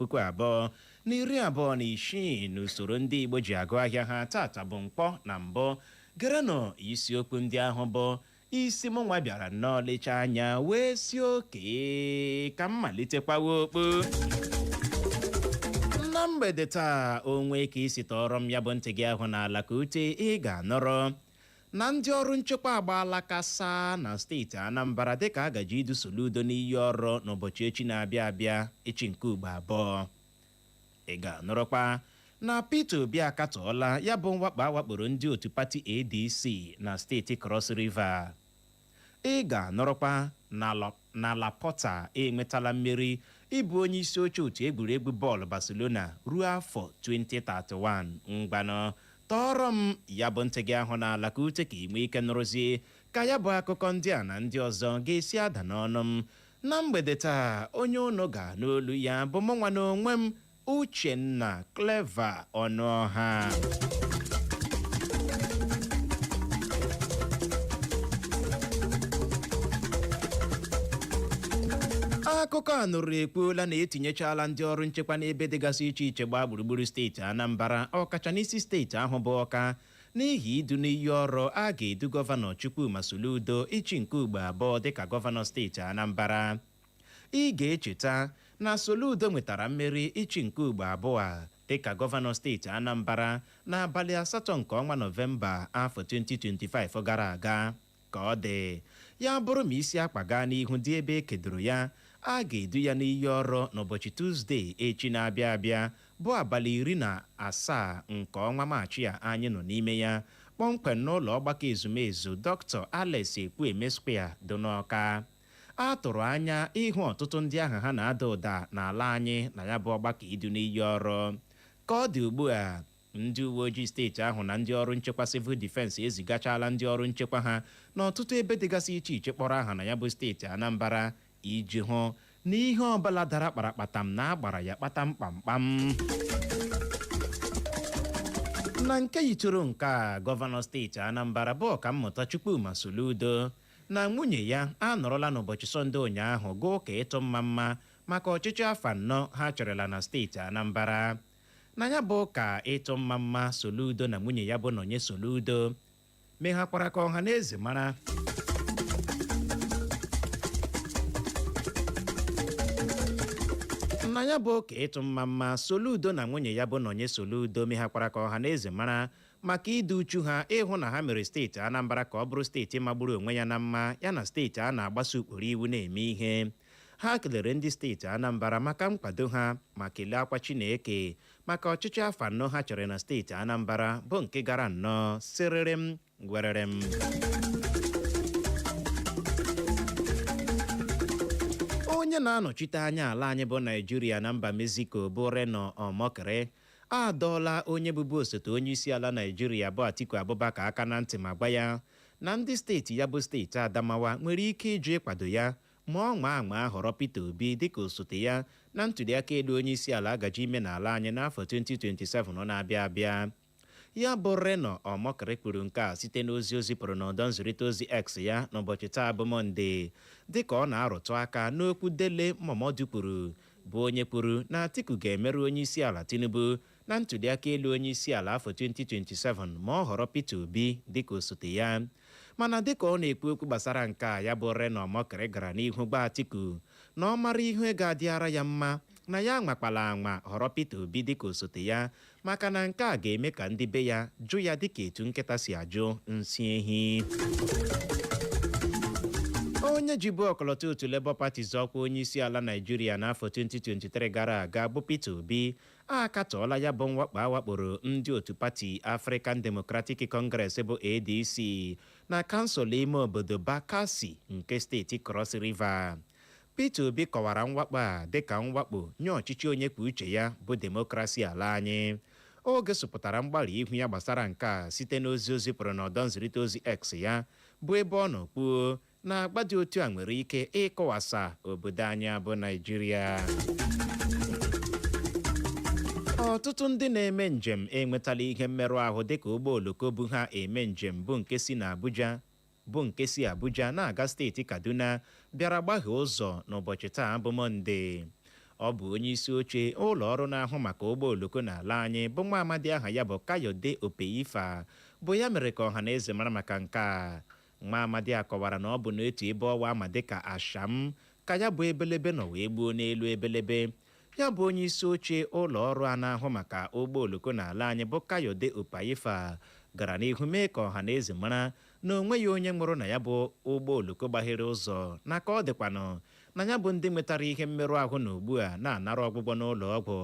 2026, n'usoro ndị Igbo ji agụ ahịa ha. Tata bụ mkpọ na mbụ, gerenụ isiokwu ndị ahụ bụ isi mụ nwa bịara nnọọ lechaa anya wee si oke ka m malitekwawa okpu na mgbede taa. Onwe ka isi tọọrọ m ya bụ ntị gị ahụ n'ala ka ute, ị ga-anọrọ na ndị ọrụ nchekwa agbaala kasa na steeti Anambra dịka a gaji idu Soludo n'iyi ọrụ n'ụbọchị echi na-abịa abịa, echi nke ugbo abụọ. Ị ga-anụrụkwa na Peter Obi akatọọla ya bụ mwakpo awakporo ndị otu pati ADC na steeti Cross River. Ị ga-anụrụkwa na Laporta enwetala mmeri ịbụ onye isi oche otu egwuregwu bọọlụ Barcelona ruo afọ 2031. Ngwanụ, tọọrọ m ya bụ ntị gị ahụ n'ala ka ute, ka ị nwee ike nụrụzie ka ya bụ akụkọ ndị a na ndị ọzọ ga-esi ada n'ọnụ m na mgbede taa. Onye unu ga n'olu ya bụ mụ nwa n'onwe m, Uchenna Clever Ọnụọha. Akụkọ a nụrụ ekwuola na etinyechala ndị ọrụ nchekwa n'ebe dịgasị iche iche gbaa gburugburu steeti Anambra, ọkacha n'isi steeti ahụ bụ Ọka, n'ihi idu n'iyi ọrụ a ga-edu Gọvanọ Chukwuma Soludo ịchị nke ugbo abụọ dịka gọvanọ steeti Anambra. Ị ga-echeta na Soludo nwetara mmeri ịchị nke ugbo abụọ a dịka gọvanọ steeti Anambra n'abalị 8 nke ọnwa Nọvemba afọ 2025 gara aga. Ka ọ dị ya bụrụ ma isi akpa gaa n'ihu dị ebe e kedoro ya, a ga-edu ya n'iyi ọrụ n'ụbọchị Tuzdee echi na-abịa abịa, bụ abalị 17 nke ọnwa Maachị a anyị nọ n'ime ya, kpọmkwem n'ụlọ ọgbakọ ezumezu Dr. Alex Ekwueme Square dị n'Ọka. A tụrụ anya ịhụ ọtụtụ ndị ahụ ha na-ada ụda n'ala anyị na ya bụ ọgbakọ idu n'iyi ọrụ. Ka ọ dị ugbu a, ndị uwe ojii steeti ahụ na ndị ọrụ nchekwa civil defense ezigachala ndị ọrụ nchekwa ha n'ọtụtụ ebe dịgasị iche iche kpọrọ aha na ya bụ steeti Anambra iji hụ na ihe ọbụla dara kparakpatam na agbara ya kpatam kpamkpam. Na nke yitụrụ nke a, gọvanọ steeti Anambra bụ Ọkammụta Chukwuma Soludo na nwunye ya anọrọla n'ụbọchị Sọnde ụnyaahụ gụọ ụka ịtụ mma mma maka ọchịchị afọ 4 ha chọrọla na steeti Anambra. Na ya bụ ụka ịtụ mma mma, Soludo na nwunye ya bụ Nonye Soludo meghakwara ka ọha na eze mara na ya bụ ụka ịtụ mma mma, Soludo na nwunye ya bụ Nonye Soludo meghakwara ka ọha na eze mara maka ịdị uchu ha ịhụ na ha mere steeti Anambra ka ọ bụrụ steeti magburu onwe ya na mma, ya na steeti a na-agbaso ụkpụrụ iwu na-eme ihe. Ha kelere ndị steeti Anambra maka nkwado ha ma kelee akwa Chineke maka ọchịchị afọ 4 ha chọrọ na steeti Anambra, bụ nke gara nnọọ sịrịrị m werere m. Onye na-anọchite anya ala anyị bụ Naijiria na mba Mexico bụ Reno Omokri adọọla onye bụbu osote onye isi ala Naijiria bụ Atiku Abubakar aka na ntị ma gwa ya na ndị steeti ya bụ steeti Adamawa nwere ike ịjụ ịkwado ya. Ma ọ nwa anwa họrọ Peter Obi dịka osote ya na ntụliaka elu onye isi ala agaji ime n'ala anyị n'afọ 2027 na-abịa abịa. Ya bụ Reno Omokri kwuru nke a site n'ozi o zipụrụ n'ọdọ nzirịta ozi X ya n'ụbọchị taa bụ Mọnde, dịka ọ na-arụtụ aka n'okwu Dele Momodu kwuru, bụ onye kwuru na Atiku ga-emerụ onye isi ala Tinubu na ntụliaka elu onye isi ala afọ 2027 ma ọ họrọ Peter Obi dịka osote ya. Mana dịka ọ na-ekwu okwu gbasara nke a, ya bụ Reno Omokri gara n'ihu gba Atiku na ọ mara ihe ga-adịara ya mma na ya anwakwala anwa họrọ Peter Obi dịka osote ya, maka na nke a ga-eme ka ndị be ya jụ ya dịka etu nkịta si ajụ nsị ehi. Onye jibu ọkọlọtọ otu Labour Party zọọkwa onye isi ala Naijiria n'afọ 2023 gara aga, bụ Peter Obi, akatọọla ya bụ mwakpo awakporo ndị otu pati African Democratic Congress bụ ADC na kansụl ime obodo Bakassi nke steeti Cross River. Peter Obi kọwara mwakpo a dịka mwakpo nye ọchịchị onye kwuo uche ya bụ demokrasi ala anyị. O gosipụtara mgbalị ihu ya gbasara nke a site n'ozi o zipụrụ n'ọdọ nzirịta ozi X ya, bụ ebe ọ nọ kwuo na agba dị otu a nwere ike ịkọwasa obodo anyị bụ Naijiria. Ọtụtụ ndị na-eme njem enwetala ihe mmerụ ahụ dịka ụgbọ oloko bu ha eme njem bụ nke si Abuja na-aga steeti Kaduna bịara gbaghee ụzọ n'ụbọchị taa bụ Mọnde. Ọ bụ onye isi oche ụlọ ọrụ na-ahụ maka ụgbọ oloko n'ala anyị, bụ nwa amadi aha ya bụ Kayode Opeifa, bụ ya mere ka ọha na eze mara maka nke a. Nwa amadi a kọwara na ọ bụ n'otu ebe ọwa ama dịka Asham ka ya bụ ebelebe nọ wee gbuo n'elu ebelebe. Ya bụ onye isi oche ụlọ ọrụ a na-ahụ maka ụgbọ oloko n'ala anyị, bụ Kayode Opeifa, gara n'ihu mee ka ọha na eze mara na onweghị onye nwụrụ na ya bụ ụgbọ oloko gbaghere ụzọ, na ka ọ dịkwanụ na ya bụ ndị nwetara ihe mmerụ ahụ na ugbu a na-anara ọgwụgwọ n'ụlọ ọgwụ.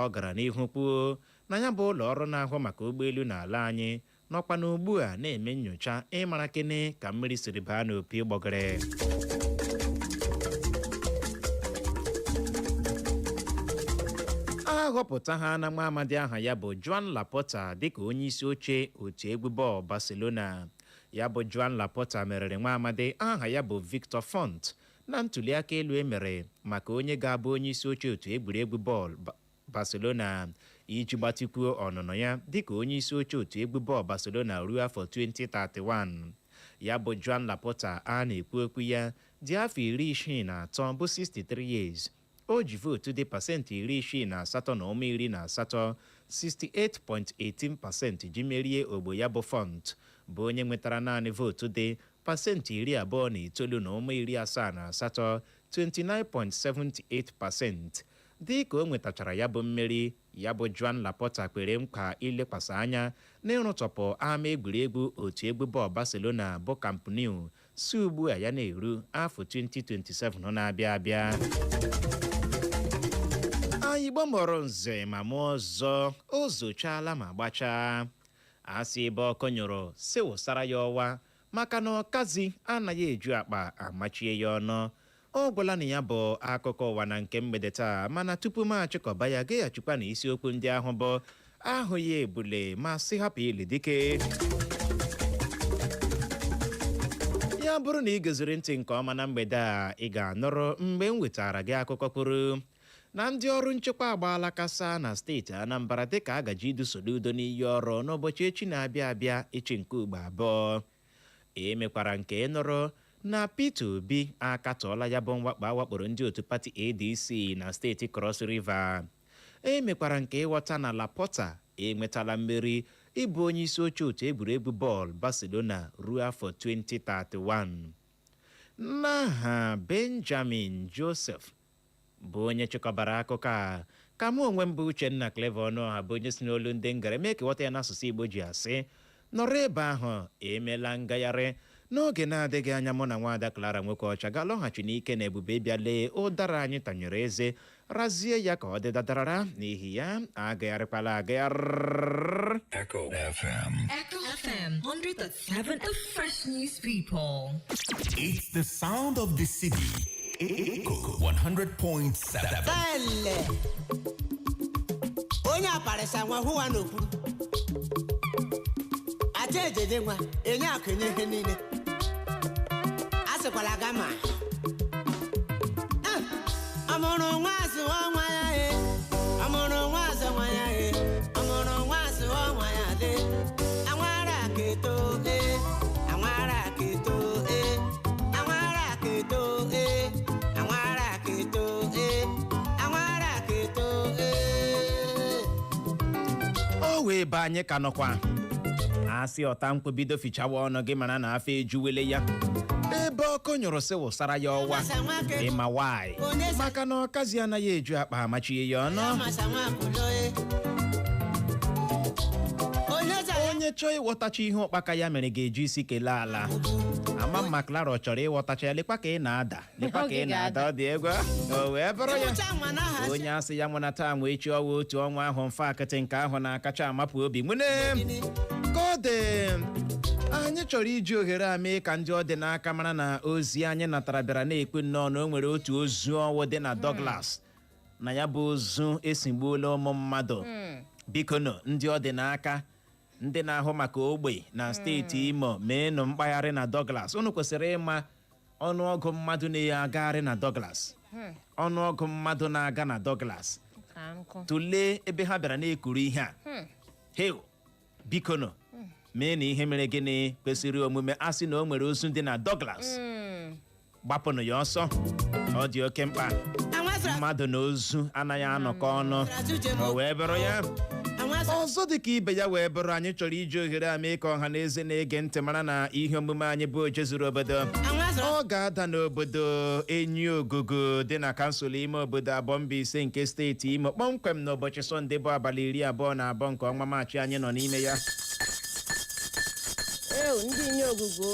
Ọ gara n'ihu kwuo na ya bụ ụlọ ọrụ na-ahụ maka ụgbọelu n'ala anyị nọkwa na ugbu a na-eme nyocha ịmara kene ka mmiri siri baa n'opi gbọgịrị. A họpụta ha na nwa amadi aha ya bụ Joan Laporta dịka onye isi oche otu egwu bọọlụ Barcelona. Ya bụ Joan Laporta meriri nwa amadi aha ya bụ Victor Font na ntuliaka elu emere maka onye ga-abụ onye isi oche otu egwuregwu bọọlụ Barcelona, iji gbatịkwuo ọnụnọ ya dịka onye isi oche otu egwu bọọlụ Barcelona ruo afọ 2031. Ya bụ Joan Laporta a na-ekwu okwu ya dị afọ 63, bụ 63 years. O ji vootu dị 68.18%, 68.18%, ji merie ogbo ya bụ Font, bụ onye nwetara naanị vootu dị 29.78%, 29.78%. Dị ka o nwetachara ya bụ mmeri, ya bụ Joan Laporta kwere nkwa ilekwasị anya n'ịrụtọpụ ama egwuregwu otu egwu bọọlụ Barcelona bụ Camp Nou si ugbu a ya na-eru afọ 2027 na-abịa abịa. Anyị mụrụ nze ma mụọ ọzọ, o zochaala ma gbachaa. Asị ebe ọkụ nyụrụ si wụsara ya ọwa, maka na ọkazi anaghị eju akpa amachie ya ọnụ. Ọ gwụla na ya bụ akụkọ ụwa na nke mgbede taa. Mana tupu m achịkọba ya, gaghachikwa na isiokwu ndị ahụ bụ ahụghị ebule ma sị hapụ ili dike. Ya bụrụ na ị geziri ntị nke ọma na mgbede a, ị ga-anụrụ mgbe m wetara gị akụkọ kwuru na ndị ọrụ nchekwa agbaala kasa na steeti Anambra dịka a gaji idu Soludo n'iyi ọrụ n'ụbọchị echi na-abịa abịa, echi nke ugbo abụọ. Emekwara nke nụrụ na Peter Obi akatọọla ya bụ mwakpo awakporo ndị otu pati ADC na steeti Cross River. Emekwara nke ịghọta na Laporta enwetala mmeri ịbụ onye isi oche otu egwuregwu bọọlụ Barcelona ruo afọ 2031. N'aha Benjamin Joseph bụ onye chịkọbara akụkọ a, ka mụ onwe m bụ Uchenna Clever Ọnụọha, bụ onye si n'olu ndị ngara mee ka ịghọta ya n'asụsụ Igbo, ji asị nọrọ ebe ahụ emela ngagharị. N'oge na-adịghị anya, mụ na nwaada Clara nwoke ọcha ga-alọghachi n'ike na ebube ịbịa lee ụdara anyị tanyere eze razie ya ka ọ dị dadarara. N'ihi ya, agagharịkwala agagharị. Echo FM. Echo FM 100.7, the fresh news people. It's the sound of the city. Echo 100.7. Bẹ́ẹ̀lẹ̀ onye aparịsa nwa hụwa n'okpuru aja ejeje nwa enye akụ enye ihe niile a sịkwala gama. Ọmụrụ nwa zụọ nwa ya e, ọmụrụ nwa zụọ nwa ya e, ọmụrụ nwa zụọ nwa ya le. Anwara keto e, anwara keto e, anwara keto e, anwara keto e, anwara keto e. O wee be anyị ka nọkwa asị ọta nkwụ bido fichawa ọnụ gị, mara na afọ ejuwele ya. Ebe ọkụ nyụrụ sị wụsara ya ọwa. Ịma why? Maka na ọkazi anaghị eju akpa amachie ya ọnụ. Masa nwa kulo e. Onye zara Onye chọọ ịghọtacha ihe ụkpaka ya mere ga-eji isi kelee ala. Ama mma Clara ọ chọrọ ịghọtacha ya. Lekwa ka ị na-ada, lekwa ka ị na-ada. Ọ dị egwu. O wee bụrụ ya. Ịmụcha nwa na ha. Onye asị ya nwụna taa nwa echi, ọnwa otu ọnwa ahụ mfe akịtị nke ahụ na-akacha amapụ obi nwene ka ọ dị. Anyị chọrọ iji ohere a mee ka ndị ọ dị n'aka mara na ozi anyị natara bịara na-ekwu nnọọ na o nwere otu ozu ọnwụ dị na Douglas, na ya bụ ozu esigbuola ụmụ mmadụ. Biko nụ, ndị ọ dị n'aka, ndị na-ahụ maka ogbe na steeti Imo, meenụ mkpagharị na Douglas. Unu kwesịrị ịma ọnụọgụ mmadụ na-agagharị na Douglas, ọnụọgụ mmadụ na-aga na Douglas. Ka nkụ. Tụlee ebe ha bịara na-ekuru ihe a heo. Biko nụ, mee na ihe mere gịnị kwesịrị omume. A sị na o nwere ozu dị na Douglas, gbapụnụ ya ọsọ. Ọ dị oke mkpa. Mmadụ na ozu anaghị anọkọ ọnụ. O wee bụrụ ya. Ọzọ dị ka ibe ya wee bụrụ, anyị chọrọ iji ohere a mee ka ọha na eze na-ege ntị mara na ihe omume anyị bụ Oje Zuru Obodo ọ ga-ada n'obodo Enyi Ogogo dị na kansụl ime obodo abụọ Mbaise nke steeti Imo, kpọmkwem n'ụbọchị Sọnde bụ abalị 22 nke ọnwa Maachị anyị nọ n'ime ya. Ew, ndị inye ogugo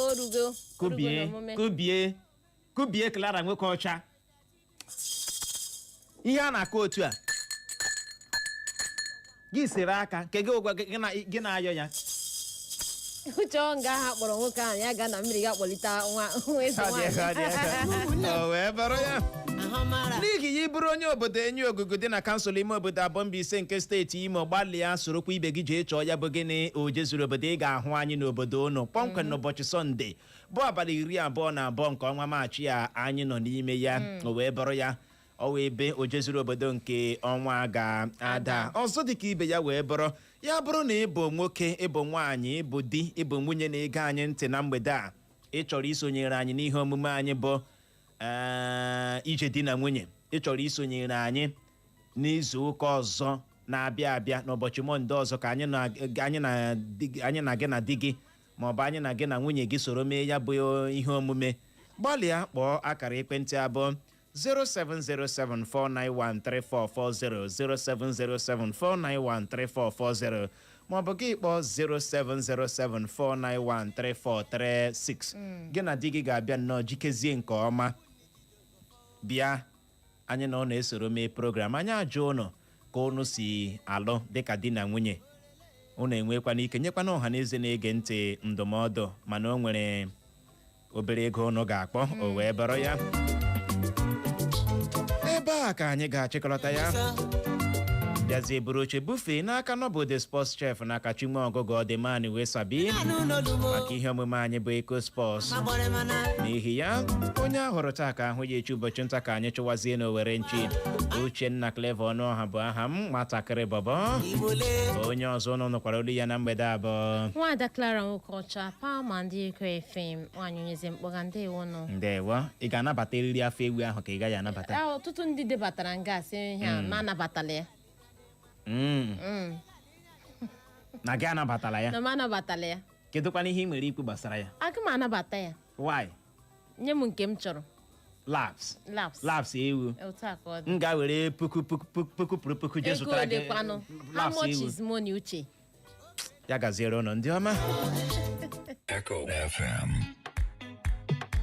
orugo. Kubie. N'omume. Kubie, kubie. Clara nwoke ọcha, ihe a na-akụ otu a gị sere aka nke gị ụgwọ gị gị na-ayọ ya. Uche, ọ nga ha kpọrọ nwoke ahụ ya gaa na mmiri ga kpọlite nwa eze Ọ dị ego, ọ dị nwaanyị. ego. O wee bụrụ ya. N'ihi ya, ịbụrụ onye obodo Enyi Ogugu dị na kansụl ime obodo abụọ Mbaise nke steeti Imo, gbalịa sorokwa ibe gị jee chọọ ya bụ gịnị, Oje Zuru Obodo. Ị ga-ahụ anyị n'obodo unu kpọmkwem n'ụbọchị Sọnde bụ abalị 22 nke ọnwa Maachị a anyị nọ n'ime ya. O wee bụrụ ya. Ọ wee ebe Oje Zuru Obodo nke ọnwa ga-ada. Ọzọ dị ka ibe ya wee bụrụ ya, bụrụ na ịbụ nwoke, ịbụ nwaanyị, ịbụ di, ịbụ nwunye na-ege anyị ntị na mgbede a, ị chọrọ isonyere anyị n'ihe omume anyị bụ ije di na nwunye, ị chọrọ isonyere anyị n'izu ụka ọzọ na-abịa abịa n'ụbọchị Mọnde ọzọ, ka anyị na gị na di gị maọbụ anyị na gị na nwunye gị soro mee ya bụ ihe omume, gbalịa kpọọ akara ekwentị abụọ 07074913440, 07074913440, maọbụ gị kpọọ 07074913436. Gị na di gị ga-abịa nnọọ jikezie nke ọma bịa, anyị na ọ na-esoro mee program anyị, ajụ ụnụ ka ụnụ si alụ dịka di na nwunye. Ụnụ enwekwana ike nyekwana ọha na eze na-ege ntị ndụmọdụ, mana o nwere obere ego ụnụ ga-akpọ. O wee bụrụ ya. Ebe a ka anyị ga-achịkọlọta ya, bịazie buru oche bufee n'aka nọbụ sports chef n'aka Chinwe Ọgụgụ Ọdịmani wee sabi maka ihe omume anyị bụ Eko Sports. N'ihi ya, onye ahụrụ taa ka ahụ ya echi. Ụbọchị nta ka anyị chụwazie n'Owere nchi. Uchenna Clever Ọnụọha bụ aha m, nwatakịrị bọbọ. Onye ọzọ ụnụ nụkwara olu ya na mgbede abụọ, Nwaada Clara Nwokocha Palma, ndị Eko FM, nwaanyị onyeze mkpọga. Ndewo nụ. Ndewo. Ị ga-anabata eriri afọ ewu ahụ ka ị gaghị anabata? Ah, ọtụtụ ndị debatara nga asị ihe a ma anabatala ya. Na gị anabatala ya? Na m anabatala ya. Kedụkwana ihe ị nwere ikwu gbasara ya? Aga m anabata ya. Why? Nye m nke m chọrọ. Laps. Laps. Laps ewu. Otu a ka ọ dị. M ga-were puku puku puku puku pụrụ puku jee Ego zụtara gị ole kwanụ? How laps much ewu. is money, Uche? Ya gaziere ụnụ, ndị ọma. Echo FM.